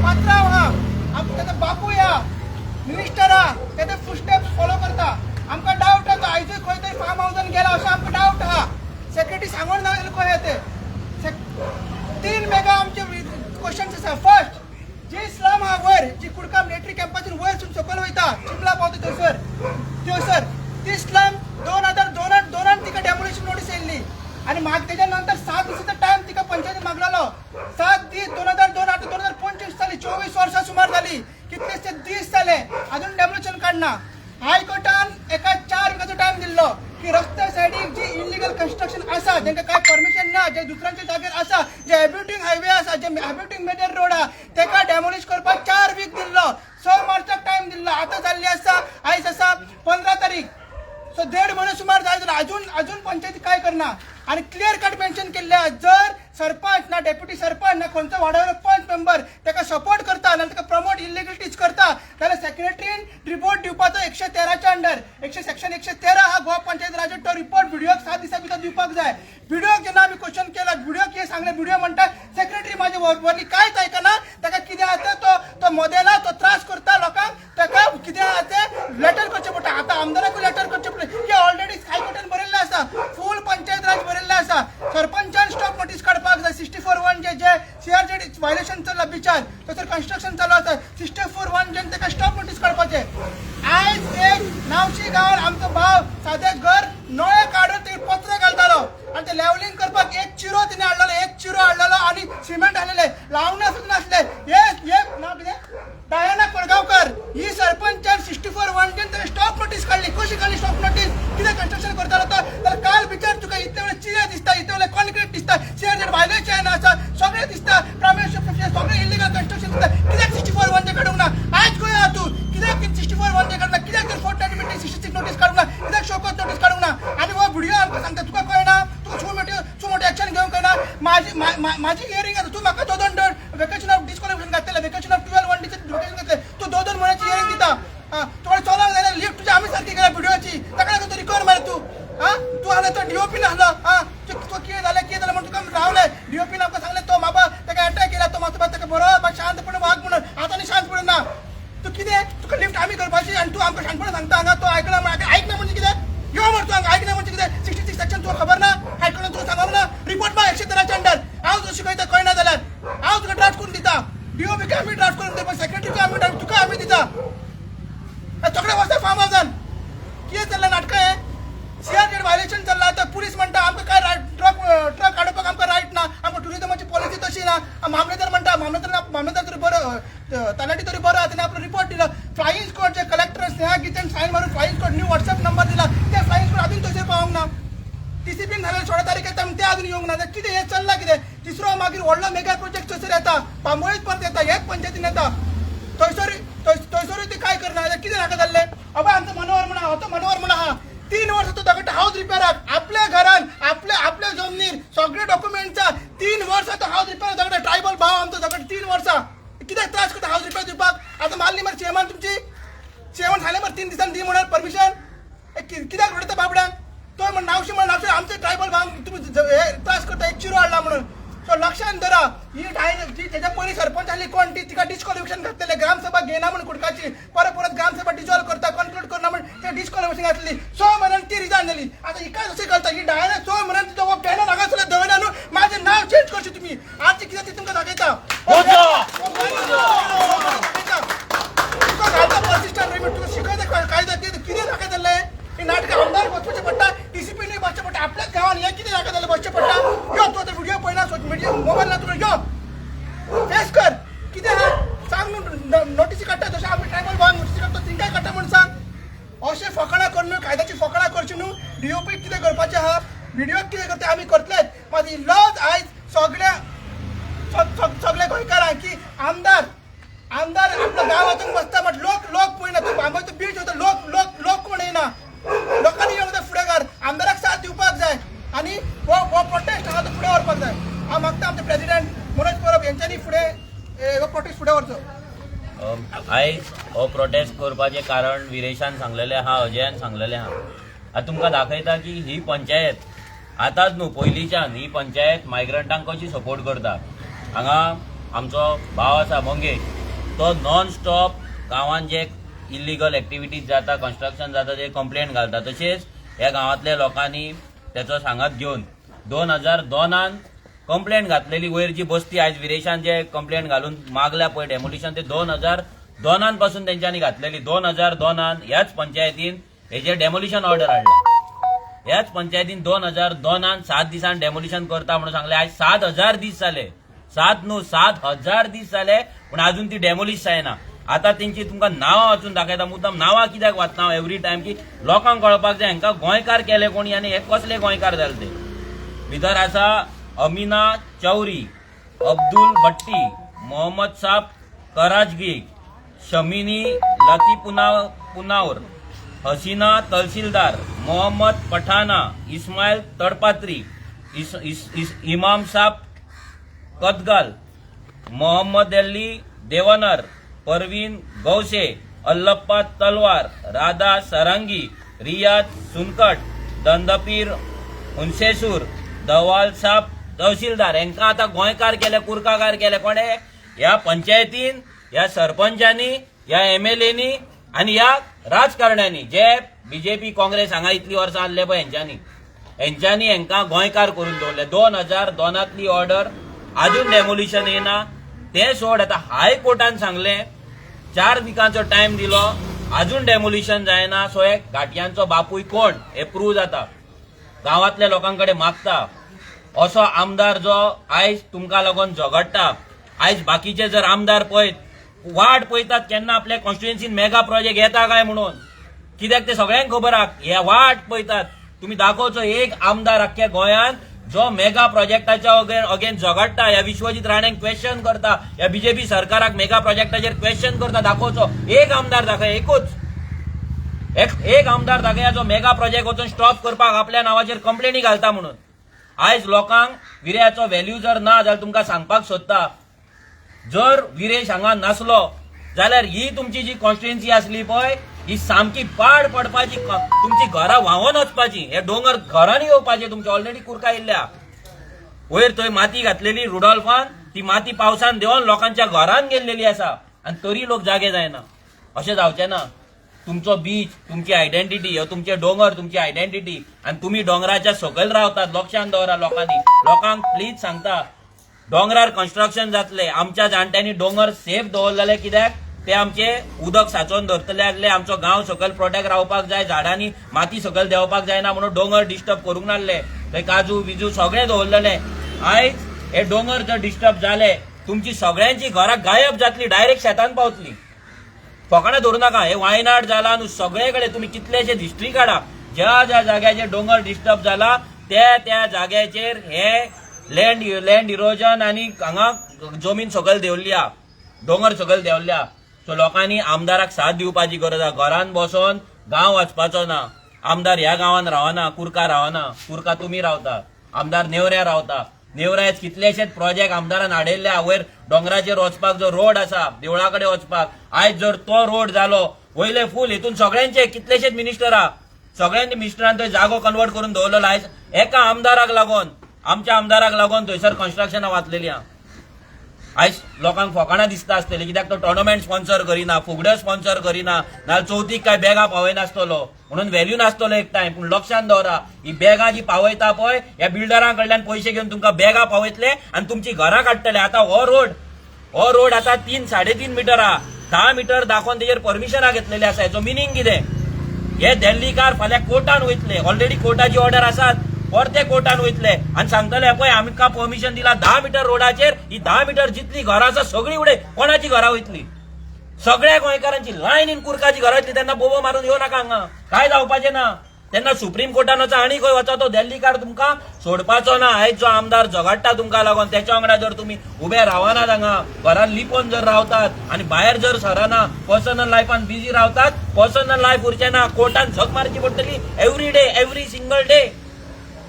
पात्रांव आहा, तेजो बापूय आहा, मिनिस्टर आहा, तेजे फुटस्टेप्स फॉलो करता. आमकां डावट आहा तो आयजूय खंय तरी फार्म हावजान गेला असो आमकां डावट आहा. सेक्रेटरी सांगून ना जाल्यार खंय ते. तीन मेगा आमचे क्वेश्चन्स आसा. फर्स्ट, जी स्लम आहा वयर, जी कुडका मिलिटरी कॅम्पासून वयर सून सकयल वयता चिमला पावता थंयसर थंयसर ती स्लम 2002 तिका डेमोलिशन नोटीस येयल्ली आनी मागीर तेच्या नंतर 7 दिसाचो टायम तिका पंचायतीन मागलेलो. 7 दीस 2002, आतां 2025 जाली, 24 वर्सां सुमार जाली, कितलेशे दीस जाले अजून डेमोलिशन काडना. हायकोर्टान एका 4 विकाचो टायम दिल्लो की रस्त्या सायडीक जी इलिगल कन्स्ट्रक्शन आसा, जेंका काय परमिशन ना, जे दुसऱ्यांच्या जागेर आसा, जे एब्युटींग हायवे आसा, जे एब्युटींग मेजर रोड आहा, तेका डेमोलिश करपाक 4 वीक दिल्लो. 6 मार्चाक टायम दिल्लो. आतां जाल्ली आसा, आयज आसा 15 तारीख, सो 1.5 म्हयनो सुमार जाय जाल्यार अजून अजून पंचायती काय करना. आनी क्लियर कट मेन्शन केल्ले आहा, जर सरपंच ना डेप्युटी सरपंच ना खंयचो वाड्यावयलो पंच मेंबर ताका सपोर्ट करता ना ताका प्रमोट इलिगलिटीज करता जाल्यार सेक्रेटरीन रिपोर्ट दिवपाचो 113च्या अंडर, सेक्शन 113 हा गोवा पंचायत राज, तो रिपोर्ट विडियोक 7 दिसां भितर दिवपाक जाय. विडियोक जेन्ना आमी क्वेश्चन केला, विडियोक कितें सांगलें, विडियो म्हणटा सेक्रेटरी म्हाजे वरवीं कांयच आयकना, ताका कितें आहा तो तो मोदेला, तो त्रास करता लोकांक, ताका कितें आहा तें लेटर करचें पडटा. आतां आमदाराकूय लेटर करचें पडटा की ऑलरेडी हायकोर्टान बरयल्लें आसा, फूल पंचायत राज बरयल्लें आसा, सरपंचान स्टॉप नोटीस काडपाक जाय. 64(1) जे जे सीआरझेड व्हायलेशन चल्ला बिचार, थंयसर कन्स्ट्रक्शन चालू आसा, 64(1) जेन ताका स्टॉप नोटीस काडपाचें. आयज एक नावशी गांवान आमचो भाव सादें घर नळे काडून ते पत्रे घालतालो आनी ते लेवलिंग करपाक एक चिरो तिणें हाडलेलो, एक चिरो हाडलेलो आनी सिमेंट हाडलेले, लावणा सुद्दां नासले. हे नांव कितें, डायना कोळगांवकर ही सरपंचान 64(1) जेन ताणें स्टॉप नोटीस काडली. कशी काडली स्टॉप नोटीस? कितें कन्स्ट्रक्शन करतालो तो? जाल्यार काल बिचार तुका इतले वेळे चिरे दिसता, इतले वेळे कॉन्क्रीट दिसता, सीआरझेड व्हायलेशन आसा, सगळें दिसता, प्रायमरी सगळें इलिगल कन्स्ट्रक्शन दिसता, कित्याक 64(1) जे काडूंक ना? आयज खंय आहा तूं? कित्याक 64(1) जे काडूंक ना? कित्याक तर फोर्टनायट मिटींग 66 नोटीस काडूंक ना? कित्याक शोकॉज नोटीस काडूंक ना? आनी हो व्हिडिओ आमकां सांगता, तुका कळना? तुका सो मोठे एक्शन घेवंक कळना? माझी हियरिंग आसा, तूं म्हाका 2 2 वेकेशन ऑफ डिस्क्वॉलिफिकेशन घातलेलें, वेकेशन ऑफ 12(1) vacation घातलें, तूं 2 2 म्हयन्याची हियरिंग दिता. तुका चलोंक जायना, लिफ्ट तुजी आमी सारकी केल्या व्हिडिओची, ताका लागून तूं रिकवर मार तूं. तूं आहलो तो डीओपीन आहलो, तुका कितें जालें कितें जालें म्हणून तुका रावलें. डीओपीन आमकां सांगलें तो बाबा ताका एटॅक केला, तो मातसो ताका बरो शांतपणे वाग म्हणून, आतां आनी शांतपणे ना. तूं कितें, तुका लिफ्ट आमी करपाची आनी तूं आमकां शांतपणे सांगता हांगा, तो आयकना म्हणून. आयकना म्हणजे कितें? यो मरे तूं हांगा, आयकना म्हणजे कितें? 66 सेक्शन तुका खबर ना? हायकोर्टान तुका सांगोंक ना? रिपोर्ट माग 113च्या अंडर. हांव तुका शिकयता कळना जाल्यार, हांव तुका ड्राफ्ट करून दिता, डीओपीक आमी ड्राफ्ट करून दिता, सेक्रेटरीक आमी ड्राफ्ट, तुका आमी दिता. सगळे वचता फार्म हावजान. कितें चल्लां नाटकां हें? सीआरझेड व्हायलेशन चल्लां. आतां पुलीस म्हणटा आमकां काय रायट, ट्रक काडपाक आमकां रायट ना, आमकां टुरिजमाची पॉलिसी तशी ना. मामलेदार म्हणटा, मामलेदार तरी बरो, तलाठी तरी बरो, तेणें आपलो रिपोर्ट दिलो. फ्लायिंग स्क्वॉड जे कलेक्टर स्नेहा गीतेन सायन मारून flying squad new WhatsApp number दिला, ते फ्लायिंग स्क्वॉड अजून थंयसर पावोंक ना. टीसीपीन जालें 16 तारीख येता, ते अजून येवंक ना. कितें हें चल्लां कितें? तिसरो मागीर व्हडलो मेगा प्रोजेक्ट थंयसर येता, बांबोळीच परत येता, हेच पंचायतीन येता, थंयसर थंयसरूय ते काय करना? कितें नाका जाल्लें? अबे आमचो मनोहर म्हणून आहा, तो मनोहर म्हणून आहा, 3 वर्सां तो दगड हावज रिपेराक आपल्या घरान आपल्या आपल्या जमनीर सगळे डॉक्युमेंट्सा 3 वर्सां तो हावज रिपेर दगड, ट्रायबल भाव आमचो दगड 3 वर्सां कित्याक त्रास करता हावज रिपेर दिवपाक? आतां मारली मरे चेअरमॅन, तुमची चेअरमॅन सांगलें मरे 3 दिसांनी दी म्हणून परमिशन, कित्याक रडयता बाबड्यांक? तो म्हण नावशी म्हण नावशी आमचे ट्रायबल भाव तुमी हे त्रास करता, एक चिरो हाडला म्हणून. सो लक्षात धरा, ही जी तेच्या पयलीं सरपंच आसली कोण ती, तिका डिस्क्वॉलिफिकेशन घातलेलें, ग्रामसभा घेयना म्हणून कुडकाची, परत परत ग्रामसभा डिजॉल्व करता, कन्क्लूड करना म्हणून ते डिस्क्वॉलिफिकेशन घातली. 6 म्हयन्यान ती रिजायन जाली. आतां हिका अशें करता, ही डायरेक्ट 6 म्हयन्यान तिचो हो बॅनर हांगासरलो दवरला न्हू, म्हाजें नांव चेंज करचें तुमी. फकाणां करून न्हू, कायद्याची फकाणां करची न्हू. डीओपी कितें करपाचें आहा, बीडीओक कितें करता, आमी करतलेच. मात ही लज आयज सगळ्या सगल्या गोंयकारांक की आमदार आमदार आपलो गांव वचून बसता, बट लोक लोक पळयना. तूं बांबोळचो बीच वता, लोक लोक लोक कोण येना. लोकांनी येवंक जाय फुडें, आमदाराक साथ दिवपाक जाय आनी हो हो प्रोटेस्ट आहा तो फुडें व्हरपाक जाय. हांव मागता आमचे प्रेसिडेंट मनोज परब हेंच्यांनी फुडें हो प्रोटेस्ट फुडें व्हरचो. आयज हो प्रोटेस्ट करपाचें कारण विरेशान सांगलेलें आहा, अजयान सांगलेलें आहा. आतां तुमकां दाखयता की ही पंचायत आतांच न्हू, पयलींच्यान ही पंचायत मायग्रंटांक कशी सपोर्ट करता. हांगा आमचो भाव आसा मंगेश, तो नॉन स्टॉप गांवांत जे इल्लिगल एक्टिविटीज जाता, कन्स्ट्रक्शन जाता, ते कंप्लेन घालता. तशेंच ह्या गांवांतल्या लोकांनी तेचो सांगात घेवन 2002 कंप्लेंट घातलेली. वयर जी बस्ती आयज विरेशान जे कंप्लेंट घालून मागल्या पळय डेमोलिशन, ते 2002 पासून तेंच्यांनी घातलेली. 2002 ह्याच पंचायतीन हेजेर डेमोलिशन ऑर्डर हाडला. ह्याच पंचायतीन 2002 7 दिसान डेमोलिशन करता म्हणून सांगले. आयज 7000 दीस जाले, सात न्हू, 7000 दीस जाले, पूण अजून ती डेमोलिश जायना. आतां तेंची तुमकां नांवां वाचून दाखयता. मुद्दाम नांवां कित्याक वाचना हांव एवरी टायम, की लोकांक कळपाक जाय हांकां गोंयकार केले कोणी आनी हे कसले गोंयकार जाले ते. भितर आसा अमिना चौरी, अब्दुल भट्टी, मोहम्मद साब कराजगी, शमिनी लती पुनावर, हसीना तहसीलदार, मोहम्मद पठाना, इस्मायल तडपात्री, इस, इस, इस, इमाम साब कदगल, मोहम्मद अली देवनर, परवीन गौसे, अल्लप्पा तलवार, राधा सारंगी, रियाज सुनकट, दंदपीर हुनसेसूर, दवाल साब तहसीलदार. हेंकां आतां गोंयकार केले, कुर्काकार केले कोणे? ह्या पंचायतीन, ह्या सरपंचांनी, ह्या एमएलएनी आनी ह्या राजकारण्यांनी, जे बीजेपी काँग्रेस हांगा इतली वर्सां आहले पळय, हेंच्यांनी हेंकां गोंयकार करून दवरले. 2002तली ऑर्डर, अजून डेमोलिशन येना. ते सोड, आतां हायकोर्टान सांगले, 4 विकांचो टायम दिलो, अजून डेमोलिशन जायना. सो हे घाटयांचो बापूय कोण हे प्रूव जाता. गांवांतल्या लोकांकडे मागता असो आमदार जो आयज तुमकां लागून झगडटा. आयज बाकीचे जर आमदार पळयत, वाट पळयतात केन्ना आपल्या कॉन्स्टिट्युएन्सीन मेगा प्रोजेक्ट येता काय म्हणून. कित्याक ते सगळ्यांक खबर आहा, हे वाट पळयतात. तुमी दाखोवचो एक आमदार अख्ख्या गोंयांत जो मेगा प्रोजेक्टाच्या अगेन झगडटा, ह्या विश्वजीत राणेक क्वेश्चन करता, ह्या बीजेपी सरकाराक मेगा प्रोजेक्टाचेर क्वेश्चन करता. दाखोवचो एक आमदार, दाखय एकूच एक एक आमदार दाखया जो मेगा प्रोजेक्ट वचून स्टॉप करपाक आपल्या नांवाचेर कंप्लेनी घालता म्हणून. आयज लोकांक विऱ्याचो व्हॅल्यू जर ना जाल्यार तुमकां सांगपाक सोदता, जर विरेश हांगा नासलो जाल्यार ही तुमची जी कॉन्स्टिट्युएन्सी आसली पळय, ही सामकी पाड पडपाची, तुमची घरां व्हांवोन वचपाची. हे दोंगर घरांनी येवपाचे तुमचे. ऑलरेडी कुर्का येयल्ल्या. वयर थंय माती घातलेली रुडॉल्फान, ती माती पावसान देंवन लोकांच्या घरान गेल्लेली आसा आनी तरी लोक जागे जायना. अशें जावचें ना. तुमचो बीच तुमची आयडेंटिटी, हो तुमचे दोंगर तुमची आयडेंटिटी आनी तुमी दोंगराच्या सकयल रावतात, लक्षात दवरा लोकांनी. लोकांक प्लीज सांगता, दोंगरार कन्स्ट्रक्शन जातले. आमच्या जाणट्यांनी दोंगर सेफ दवरलेले कित्याक? ते आमचे उदक सांचोवन दवरतले आसले. आमचो गांव सकयल प्रोटेक्ट रावपाक जाय, झाडांनी माती सकयल देंवपाक जायना म्हणून दोंगर डिस्टर्ब करूंक नासले. थंय काजू बिजू सगळें दवरलेले. आयज हे दोंगर जर डिस्टर्ब जाले, तुमची सगळ्यांची घरां गायब जातली, डायरेक्ट शेतान पावतली. फकाणां धरू नाका. हे वायनाड जाला न्हू, सगळे कडेन तुमी कितलेशे हिस्ट्री काडा, ज्या ज्या जाग्याचेर दोंगर डिस्टर्ब जाला त्या त्या जाग्याचेर हे लँड लँड इरोजन आनी हांगा जमीन सकयल देंवल्ली आहा, दोंगर सकयल देंवल्ले आहा. सो लोकांनी आमदाराक साथ दिवपाची गरज आहा. घरान बसोन गांव वचपाचो ना. आमदार ह्या गांवान रावना, कुर्का रावना. कुर्का तुमी रावता, आमदार नेवऱ्या रावता. नेवऱ्यात कितलेशेच प्रोजेक्ट आमदारान हाडिल्ले आहा. वयर दोंगराचेर वचपाक जो रोड आसा देवळा कडेन वचपाक, आयज जर तो रोड जालो, वयले फूल हितून सगळ्यांचे कितलेशेच मिनिस्टर आहा, सगळ्यांनी मिनिस्टरान थंय जागो कन्वर्ट करून दवरलेलो. आयज एका आमदाराक लागून, आमच्या आमदाराक लागून थंयसर कन्स्ट्रक्शनां वाचलेली आहा. आयज लोकांक फकाणां दिसता आसतली, कित्याक तो टोर्नामेंट स्पॉन्सर करिना, फुगड्यो स्पॉन्सर करिना, नाजाल्यार चवथीक काय बॅगां पावयनासतलो म्हणून व्हॅल्यू नासतलो एक टायम. पूण लक्षात दवरा, ही बॅगां जी पावयता पळय, ह्या बिल्डरां कडल्यान पयशे घेवन तुमकां बॅगां पावयतले आनी तुमची घरां काडटले. आतां हो रोड आतां 3 3.5 मिटर आहा. 10 मिटर दाखोवन तेजेर परमिशनां घेतलेली आसा. हेचो मिनींग कितें? हे दिल्लीकार फाल्यां कोर्टान वयतले. ऑलरेडी कोर्टाची ऑर्डर आसात. परते कोर्टान वयतले आनी सांगतले, पळय आमकां परमिशन दिला 10 मिटर रोडाचेर, ही 10 मिटर जितली घरां आसा सगळी उडय. कोणाची घरां वयतली? सगळ्या गोंयकारांची लायनीन कुरकाची घरां येतली तेन्ना बोबो मारून येवं नाका हांगा. काय जावपाचें ना. तेन्ना सुप्रीम कोर्टान वचा आनी खंय वचा, तो दिल्लीकार तुमकां सोडपाचो ना. आयज जो आमदार झगडटा तुमकां लागून, तेच्या वांगडा जर तुमी उबे रावनात, हांगा घरान लिपोवन जर रावतात आनी भायर जर सरना, पर्सनल लायफान बिजी रावतात, पर्सनल लायफ उरचें ना. कोर्टान झक मारची पडटली every day, every single day.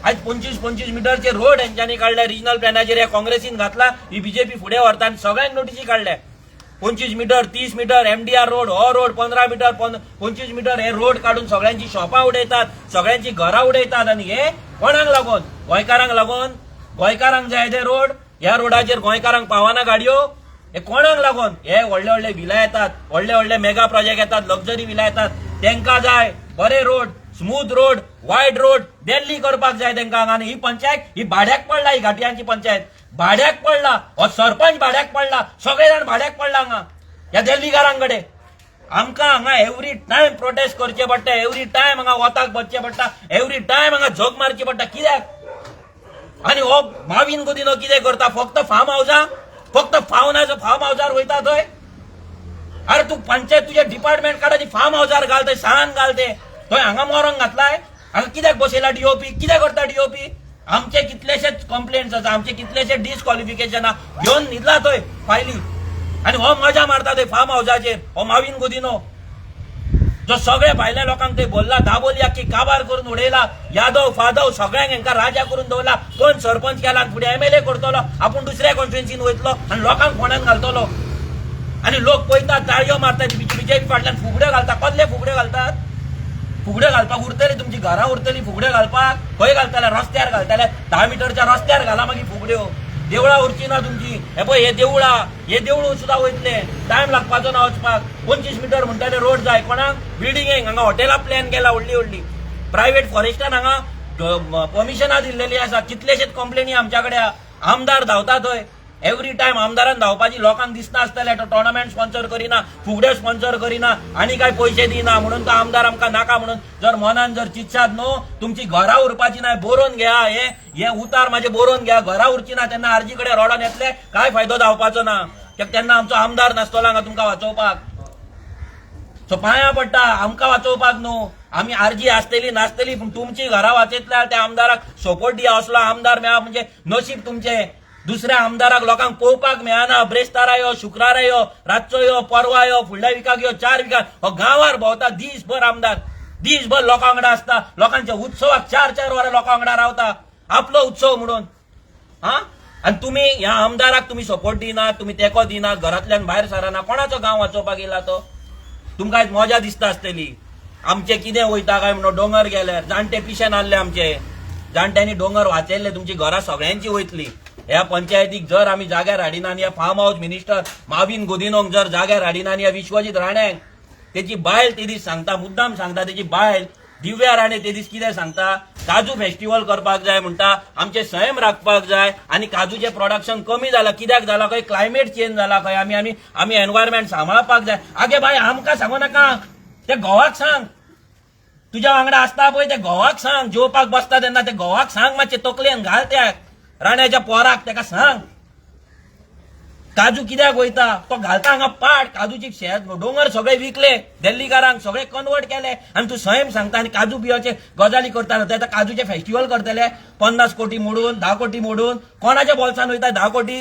आयज 25 25 मिटरचे रोड हेंच्यांनी काडले. रिजनल प्लॅनाचेर ह्या काँग्रेसीन घातला, ही बीजेपी फुडें व्हरता आनी सगळ्यांक नोटीसी काडल्या. 25 मिटर, 30 मिटर एमडीआर रोड, हो रोड 15 मिटर, 25 मिटर हे रोड काडून सगळ्यांची शॉपां उडयतात, सगळ्यांची घरां उडयतात. आनी हे कोणाक लागून? गोंयकारांक लागून. गोंयकारांक जाय ते रोड. ह्या रोडाचेर गोंयकारांक पावना गाडयो. हे कोणाक लागून? हे व्हडले व्हडले विला येतात, व्हडले व्हडले मेगा प्रोजेक्ट येतात, लक्झरी विला येतात, तेंका जाय बरे road, smooth road, wide road. Delhi करपाक जाय तेंका हांगा. आनी ही पंचायत ही भाड्याक पडला. ही घाटयांची पंचायत भाड्याक पडला. हो सरपंच भाड्याक पडला. सगळे जाण भाड्याक पडला हांगा ह्या दिल्लीकारांकडे. आमकां हांगा एवरी टायम प्रोटेस्ट करचे पडटा, एवरी टायम हांगा वताक बसचें पडटा, एवरी टायम हांगा झक मारची पडटा. कित्याक? आनी हो माविन गुदिनो कितें करता? फक्त फार्म हावजा, फक्त फार्म हावजार वयता थंय. अरे, तूं पंचायत तुजें डिपार्टमेंट काड आनी फार्म हावजार घाल थंय, साळान घाल ते थंय. हांगा मरोंक घातलाय. हांगा कित्याक बसयला डीओपी? कितें करता डीओपी? आमचे कितलेशेच कंप्लेंट्स आसा, आमचे कितलेशे डिस्क्वॉलिफिकेशन घेवन न्हिदला थंय फायली. आनी हो मजा मारता थंय फार्म हावजाचेर. हो माविन गुदिनो जो सगळे भायल्या लोकांक थंय बोलला, दाबोली आख्खी काबार करून उडयला. यादव फादव सगळ्यांक हेंकां राजा करून दवरला. कोण सरपंच केला आनी फुडें एमएलए करतलो. आपूण दुसऱ्या कॉन्स्टिट्युएन्सीन वयतलो आनी लोकांक फोंडान घालतलो. आनी लोक पळयतात, ताळयो मारतात, बीजेपी फाटल्यान फुगड्यो घालता. कसले फुगड्यो घालतात? फुगड्यो घालपाक उरतली तुमची घरां? उरतली फुगड्यो घालपाक? खंय घालतले? रस्त्यार घालतले? 10 मिटरच्या रस्त्यार घाला मागीर फुगड्यो. देवळां उरची ना तुमची. हे पळय, हे देवळां, हे देवूळ सुद्दां वयतले. टायम लागपाचो ना वचपाक. 25 मिटर म्हणटले रोड जाय कोणाक? बिल्डिंगेक. हांगा हॉटेलां प्लॅन केला व्हडली व्हडली. प्रायव्हेट फॉरेस्टान हांगा परमिशनां दिल्लेली आसा. कितलेशेच कंप्लेनी आमच्या कडेन. आमदार धांवता थंय एवरी टायम. आमदारान धांवपाची लोकांक दिसना आसतलें. तो टोर्नामेंट स्पॉन्सर करिना, फुगड्यो स्पॉन्सर करिना आनी काय पयशे दिना म्हणून तो आमदार आमकां नाका म्हणून जर मनान जर चिंतशात न्हू, तुमची घरां उरपाची ना. बरोवन घ्या हे. हे उतार माझे बरोवन घ्या. घरां उरची ना तेन्ना आरजी कडेन रडोन येतले. काय फायदो जावपाचो ना, कित्याक तेन्ना आमचो आमदार नासतलो हांगा तुमकां वाचोवपाक. सो पांया पडटा, आमकां वाचोवपाक न्हू. आमी आरजी आसतली नासतली, पूण तुमची घरां वाचयतल्या त्या आमदाराक सपोर्ट दिया. असलो आमदार मेळा म्हणजे नशीब तुमचें. दुसऱ्या आमदाराक लोकांक पळोवपाक मेळना. ब्रेस्तारा यो, शुक्रारा यो, रातचो यो, परवा यो, फुडल्या विकाक यो, 4 विकाक. हो गांवार भोंवता दीसभर आमदार. दीसभर लोकां वांगडा आसता. लोकांच्या उत्सवाक 4 4 वरां लोकां वांगडा रावता, आपलो उत्सव म्हणून. हा, आनी तुमी ह्या आमदाराक तुमी सपोर्ट दिनात, तुमी तेंको दिनात, घरांतल्यान भायर सरना. कोणाचो गांव वाचोवपाक येयला तो? तुमकां आयज मजा दिसता आसतली, आमचे कितें वयता काय म्हणून. दोंगर गेल्यार जाणटे पिशे नासले आमचे. जाणट्यांनी दोंगर वाचयल्ले. तुमची घरां सगळ्यांची वयतली. ह्या पंचायतीक जर आमी जाग्यार हाडिना आनी ह्या फार्म हाऊस मिनिस्टर माविन गुदिनोक जर जाग्यार हाडिना आनी ह्या विश्वजीत राण्यांक, तेची बायल ते दीस सांगता, मुद्दाम सांगता, तेची बायल दिव्या राणे ते दीस कितें सांगता? काजू फेस्टिवल करपाक जाय म्हणटा, आमचे सैम राखपाक जाय आनी काजूचें प्रोडक्शन कमी जाला. कित्याक जाला खंय? क्लायमेट चेंज जाला खंय. आमी आमी आमी एनवायरमेंट सांबाळपाक जाय. आगे बाय, आमकां सांगू नाका, ते घोवाक सांग. तुज्या वांगडा आसता पळय ते घोवाक सांग. जेवपाक बसता तेन्ना ते घोवाक सांग. मातशें तकलेन घाल त्या राण्याच्या पोराक. तेका सांग, काजू कित्याक वयता? तो घालता हांगा पाट. काजूची शेत, दोंगर सगळे विकले दिल्लीकारांक, सगळे कन्वर्ट केले आनी तूं सैम सांगता आनी काजू बियोचे गजाली करता. ते आतां काजूचे फेस्टिवल करतले 50 कोटी मोडून, 10 कोटी मोडून. कोणाच्या बोल्सान वयता 10 कोटी?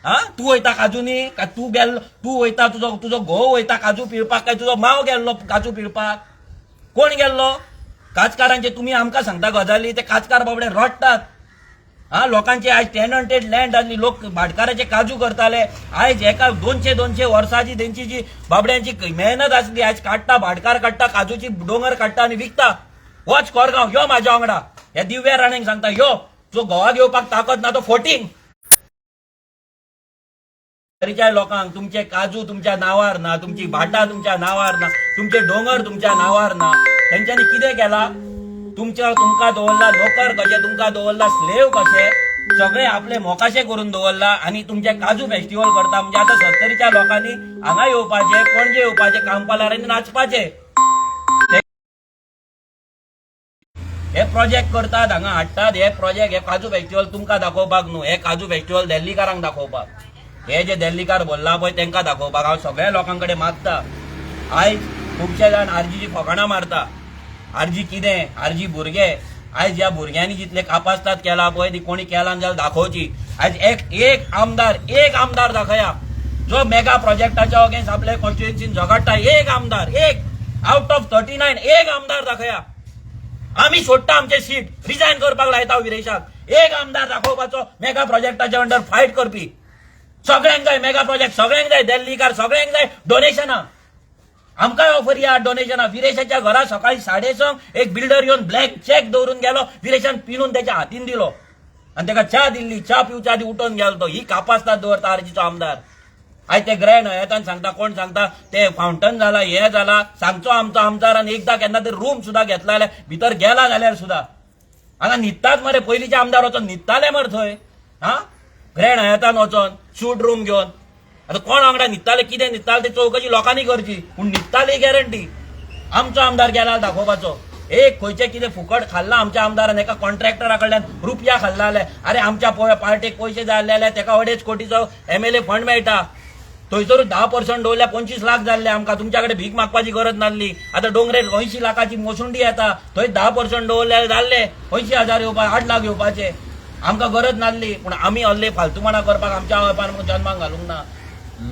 हा, तूं वयता काजूनी काय तूं गेल्लो? तूं वयता, तुजो तुजो घोव वयता काजू पिळपाक काय तुजो माव गेल्लो काजू पिळपाक? कोण गेल्लो? काजकारांचे तुमी आमकां सांगता गजाली. ते काजकार बाबडे रडटात. हा, लोकांचे आयज टेनंटेड लँड आसली, लोक भाटकाराचे काजू करताले. आयज एका 200 200 वर्साची तेंची जी बाबड्यांची मेहनत आसली, आयज काडटा भाटकार, काडटा काजूची दोंगर काडटा आनी विकता. वच कोरगांव, यो म्हाज्या वांगडा. ह्या दिव्या राणेक सांगता, यो. जो घोवाक येवपाक ताकद ना तो फोटींग. तरीच्या लोकांक तुमचे काजू तुमच्या नावार ना, तुमची भाटां तुमच्या नावार ना, तुमचे दोंगर तुमच्या नावार ना. तेंच्यांनी कितें केला? तुमच्या तुमकां दवरला नोकर कशे, तुमकां दवरला स्लेव कशे. सगळे आपले मोकाशे करून दवरला आनी तुमचे काजू फेस्टिवल करता. म्हणजे आतां सत्तरीच्या लोकांनी हांगा येवपाचे, पणजे येवपाचे, कांपालार आनी नाचपाचे. हे प्रोजेक्ट करतात, हांगा हाडटात हे प्रोजेक्ट. हे काजू फेस्टिवल तुमकां दाखोवपाक न्हू, हे काजू फेस्टिवल दिल्लीकारांक दाखोवपाक. हे जे दिल्लीकार भरला पळय तांकां दाखोवपाक हांव सगळ्या लोकां कडेन मागता. आयज खुबशे जाण आरजीची फकाणां मारता. आरजी कितें, आरजी भुरगे. आयज ह्या भुरग्यांनी जितले कापास्ताद केला पळय ती कोणी केला जाल्यार दाखोवची. आयज एक एक आमदार, एक आमदार दाखया जो मेगा प्रोजेक्टाच्या अगेन्स्ट आपल्या कॉन्स्टिट्युएन्सीन झगडटा. एक आमदार, एक आउट ऑफ 39 एक आमदार दाखया. आमी सोडटा आमचे सीट, रिजायन करपाक लायता विरेशाक. एक आमदार दाखोवपाचो मेगा प्रोजेक्टाच्या अंडर फायट करपी. सगळ्यांक जाय मेगा प्रोजेक्ट, सगळ्यांक जाय दिल्लीकार, सगळ्यांक जाय डोनेशनां. आमकांय ऑफर या डोनेशनां. विरेशाच्या घरा सकाळी 6:30 एक बिल्डर येवन ब्लॅक चॅक दवरून गेलो. विरेशान पिनून त्याच्या हातीन दिलो आनी ताका च्या दिल्ली. च्या पिवच्या आदी उठोवन गेलो तो. ही कापास्ताद दवरता आरजीचो आमदार. आयज ते ग्रँड हयातान सांगता, कोण सांगता ते फावंटन जाला, हे जाला. सांगचो आमचो आमदार आनी एकदां केन्ना तरी रूम सुद्दां घेतला जाल्यार, भितर गेला जाल्यार सुद्दां. हांगा न्हिदतात मरे, पयलींचे आमदार वचोन न्हिदताले मरे थंय. हा, ग्रँड हयातान वचोन सूट रूम घेवन. आतां कोण वांगडा न्हिदताले, कितें न्हिदताले ते चवकशी लोकांनी करची, पूण न्हिदताले गॅरंटी. आमचो आमदार गेला दाखोवपाचो. एक खंयचें कितें फुकट खाल्लां आमच्या आमदारान, एका कॉन्ट्रॅक्टरा कडल्यान रुपया खाल्ला जाल्यार, अरे आमच्या पार्टेक पयशे जाय जाल्यार तेका 2.5 कोटीचो एमएलए फंड मेळटा. थंयसरूच 10% दवरल्या, 25 लाख जाल्ले आमकां. तुमच्या कडेन भीक मागपाची गरज नासली. आतां डोंगरेर 80 लाखाची मोसुंडी येता, थंय 10% दवरल्यार जाल्ले 80,000 येवपा, 8 लाख येवपाचे. आमकां गरज नासली, पूण आमी अल्ले फालतूपणां करपाक आमच्या आवय जन्माक घालूंक ना.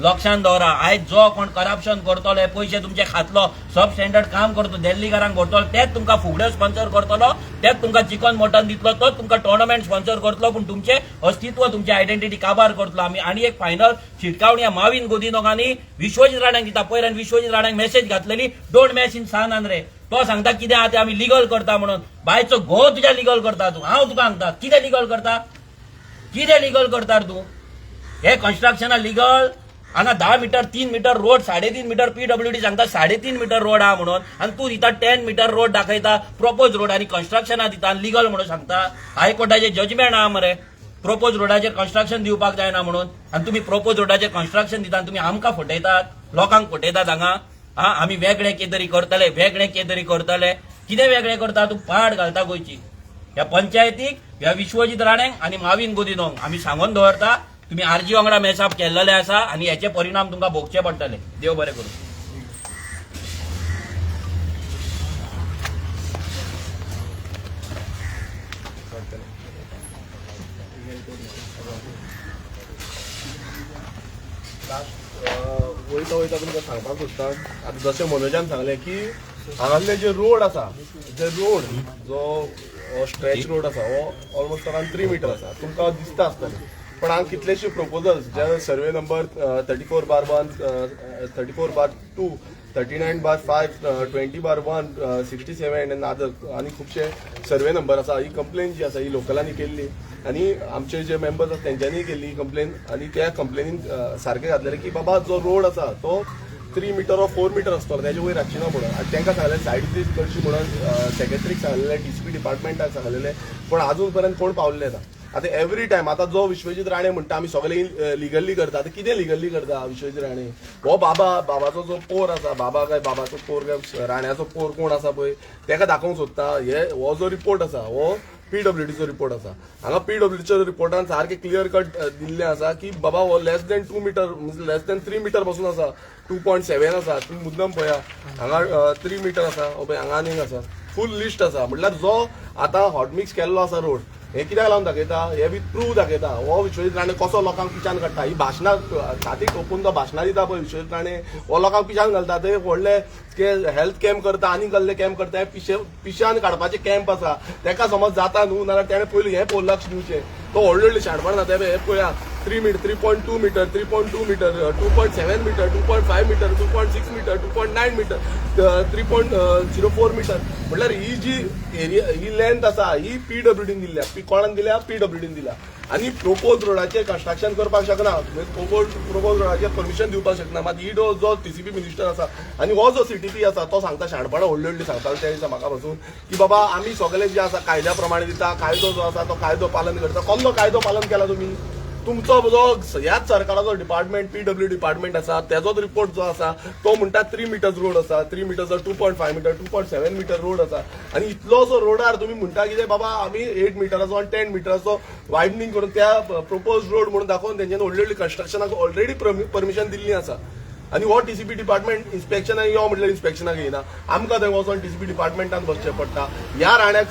लक्षान दवरा, आयज जो कोण करप्शन करतलो, पयशे तुमचे खातलो, सब स्टँडर्ड काम करतो, दिल्लीकारांक भरतलो, तेच तुमकां फुगड्यो स्पॉन्सर करतलो, तेच तुमकां चिकन मटन दितलो, तोच तुमकां टोर्नामेंट स्पॉन्सर करतलो, पूण तुमचें अस्तित्व, तुमची आयडेंटिटी काबार करतलो. आमी आनी एक फायनल शिटकावणी ह्या माविन गोदिनोक आनी विश्वजीत राण्यांक दिता. पयर हांवें विश्वजीत राण्यांक मेसेज घातलेली, "Don't mess in San Andre." तो सांगता कितें आहा तें आमी लिगल करता म्हणून. बायचो घोव तुज्या लिगल करता तूं. हांव तुका सांगता, कितें लिगल करता, कितें लिगल करता तूं? हे कन्स्ट्रक्शना लिगल? हांगा 10 metre, 3 metre road, 3.5 metre, PWD सांगता 3.5 मिटर रोड आहा म्हणून, आनी तूं दिता 10 मिटर रोड दाखयता प्रपोज रोड, आनी कन्स्ट्रक्शना दिता आनी लिगल म्हणून सांगता. हायकोर्टाचे जजमेंट आहा मरे, प्रपोज रोडाचेर कन्स्ट्रक्शन दिवपाक जायना म्हणून, आनी तुमी प्रपोज रोडाचेर कन्स्ट्रक्शन दिता आनी तुमी आमकां फटयतात, लोकांक फटयतात हांगा. हा, आमी वेगळें कितें तरी करतले, वेगळें कितें तरी करतले. कितें वेगळें करता तूं? पाड घालता गोंयची. ह्या पंचायतीक, ह्या विश्वजीत राणेंक आनी माविन गोदिनोंक आमी सांगून दवरता, तुमी आरजी वांगडा मेसाप केल्लेले आसा आनी हेचे परिणाम तुमकां भोगचे पडटले. देव बरें करूं. लास्ट वयता वयता तुमकां सांगपाक सोदता. आतां जशें मनोजान सांगलें की हांगासले जे रोड आसा, जे रोड जो स्ट्रेच रोड आसा, हो ऑलमोस्ट अरावंड 3 मिटर आसा, तुमकां दिसता आसतलें. पण हांगा कितलेशे प्रपोजल्स जे survey number 34/1, 34/2, 39/5, 20/1, 67 आनी अदर आनी खुबशे सर्वे नंबर आसा. ही कंप्लेन जी आसा ही लोकलांनी केल्ली आनी आमचे जे मेंबर्स आसा तेंच्यांनी केल्ली कंप्लेन, आनी त्या कंप्लेनीन सारकें घातलेलें की बाबा जो रोड आसा तो 3 मिटर ऑर 4 मिटर आसतलो, तेजे वयर राखची ना म्हणून. आनी तांकां सांगलें सायड विजीट करची म्हणून, सेक्रेटरीक सांगलेलें, टीसीपी डिपार्टमेंटाक सांगलेलें, पूण अजून पर्यंत कोण पावल्ले ना. आतां एवरी टायम आतां जो विश्वजीत राणे म्हणटा आमी सगळे लिगली करता, आतां कितें लिगली करता विश्वजीत राणे? हो बाबा, बाबाचो जो पोर आसा, बाबा काय बाबाचो पोर काय राण्याचो पोर कोण आसा पळय, तेका दाखोवंक सोदता. हे हो जो रिपोर्ट आसा हो पीडब्ल्यूडीचो रिपोर्ट आसा. हांगा पीडब्ल्यूडीच्या रिपोर्टान सारकें क्लियर कट दिल्लें आसा की बाबा हो less than 2 meter, less than 3 meter पासून आसा, 2.7 आसा. तुमी मुद्दम पळया, हांगा 3 मिटर आसा, हो पळय हांगा आनीक आसा, फूल लिस्ट आसा. म्हटल्यार जो आतां हॉटमिक्स केल्लो आसा रोड, हे कित्याक लावन दाखयता? हे विथ प्रूफ दाखयता. हो विश्वजीत राणे कसो लोकांक पिशान काडटा, ही भाशणां छाती टोपून तो भाशणां दिता पळय विश्वजीत राणे, हो लोकांक पिशान घालता. ते व्हडले हेल्थ कॅम्प करता आनी कसले कॅम्प करता, हे पिशान काडपाचे कॅम्प आसा. तेका समज जाता न्हू, नाल्यार तेणें पयलीं हें पळोवन लक्ष दिवचें. तो व्हडले व्हडले शाणपण ना. ते हे पळया, 3 meter, 3.2 meter, 3.2 meter, 2.7 meter, 2.5 meter, 2.6 meter, 2.9 meter, 3.04 meter. म्हटल्यार ही जी एरिया, ही लेंथ आसा ही पीडब्ल्यूडीन दिल्या. कोणान दिल्या? पीडब्ल्यूडीन दिल्या. आनी प्रोपोज रोडाचेर कन्स्ट्रक्शन करपाक शकना, प्रोपोज रोडाचेर परमिशन दिवपाक शकना. मात ही जो टीसीपी मिनिस्टर आसा आनी हो जो सीटीपी आसा तो सांगता शाणपणां व्हडली व्हडली सांगता त्या दिसा म्हाका पासून की बाबा आमी सगळे जे आसा कायद्या प्रमाणे दिता, कायदो जो आसा तो कायदो पालन करता. कसलो कायदो पालन केला तुमी? तुमचो जो ह्याच सरकाराचो डिपार्टमेंट पीडब्ल्यू डिपार्टमेंट आसा, तेजोच रिपोर्ट जो आसा तो म्हणटा 3 मिटर्स रोड आसा, 3 meters, 2.5 meter, 2.7 meter road आसा. आनी इतलोसो रोडार तुमी म्हणटा कितें बाबा, आमी 8 मिटराचो आनी 10 मिटराचो वायडनींग करून त्या प्रपोज रोड म्हणून दाखोवन तेंच्यांनी व्हडली व्हडली कन्स्ट्रक्शनाक ऑलरेडी परमिशन दिल्ली आसा. आनी हो टीसीपी डिपार्टमेंट इन्स्पेक्शनाक यो म्हटल्यार इन्स्पेक्शनाक येयना. आमकां थंय वचोन टीसीपी डिपार्टमेंटान बसचें पडटा, ह्या राण्याक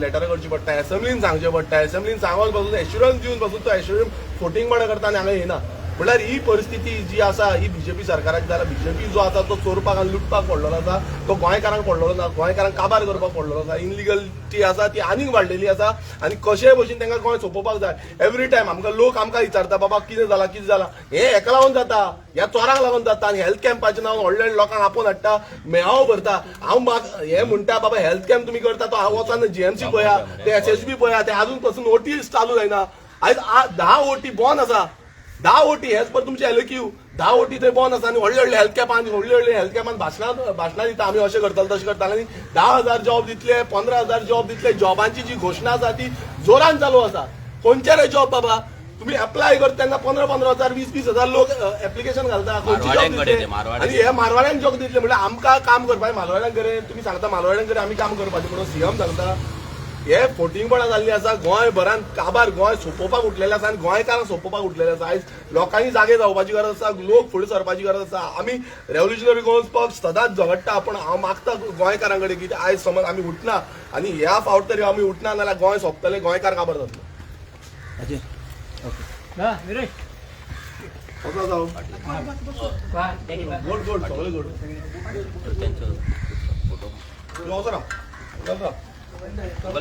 लेटरां करची पडटा, एसेंब्लीन सांगचें पडटा. एसेंब्लीन सांगोन पासून, एश्युरन्स दिवन पासून तो एश्युरन्स फोटिंगपणां करता आनी हांगा येना. म्हणल्यार ही परिस्थिती जी आसा ही बीजेपी सरकाराची जाल्या. बीजेपी जो आसा तो चोरपाक आनी लुटपाक पडलेलो आसा, तो गोंयकारांक पडलेलो ना, गोंयकारांक काबार करपाक पडलेलो आसा. इनलिगलिटी आसा ती आनीक वाडलेली आसा आनी कशेय भशेन तांकां गोंय सोंपोवपाक जाय. एवरी टायम आमकां लोक आमकां विचारता, बाबा कितें जालां, कितें जालां? हें हेका लागून जाता, ह्या चोरांक लागून जाता. आनी हेल्थ कॅम्पाच्या नांवान व्हडले व्हडले लोकांक आपोवन हाडटा, मेळावो भरता. हांव हें म्हणटा, बाबा, हेल्थ कॅम्प तुमी करता तो हांव वचान जीएमसी पळया, ते एसएसबी पळया, ते अजून पासून ओटी चालू जायना. आयज 10 ओटी बंद आसा, 10 ओटी. हेच पर तुमचे एलक्यू 10 ओटी थंय बंद आसा. आनी व्हडले व्हडले हेल्थ कॅम्पान, व्हडले व्हडले हेल्थ कॅम्पान भाशणां भाशणां दिता, आमी अशें करतले, तशें करतले आनी 10,000 जॉब दितले, 15,000 जॉब दितले. जॉबांची जी घोशणा आसा ती जोरान चालू आसा. खंयचे रे जॉब बाबा? तुम्ही अप्लाय करता तेन्ना 15-15 हजार, 20-20 हजार लोक एप्लिकेशन घालता. खंयची जॉब मारवाड्यांकडे दितले? ते, मारवाड्यांकडे. आनी हे मारवाड्यांक जॉब दितले म्हणल्यार आमकां काम करपाक मालवाड्यांक कडेन तुमी सांगता, मालवाड्यां कडेन आमी काम करपाचें म्हणून सीएम सांगता. हे फोटिंगपणां जाल्ली आसा. गोंयभरान काबार, गोंय सोंपोवपाक उठलेले आसा आनी गोंयकारांक सोंपोवपाक उठलेले आसा. आयज लोकांनी जागे जावपाची गरज आसा, लोक फुडें सरपाची गरज आसा. आमी रेव्होल्युशनरी गोवन्स पक्ष सदांच झगडटा, पूण हांव मागता गोंयकारां कडेन की आयज समज आमी उठना आनी ह्या फावट तरी आमी उठना जाल्यार गोंय सोंपतलें, गोंयकार काबार जातले. अजय, ओके. हा, विरेश. कसो जावं? गोड गोड, सगळें गोड. त्यांचो फोटो. यो, वचो राव.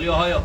यो, हो यो.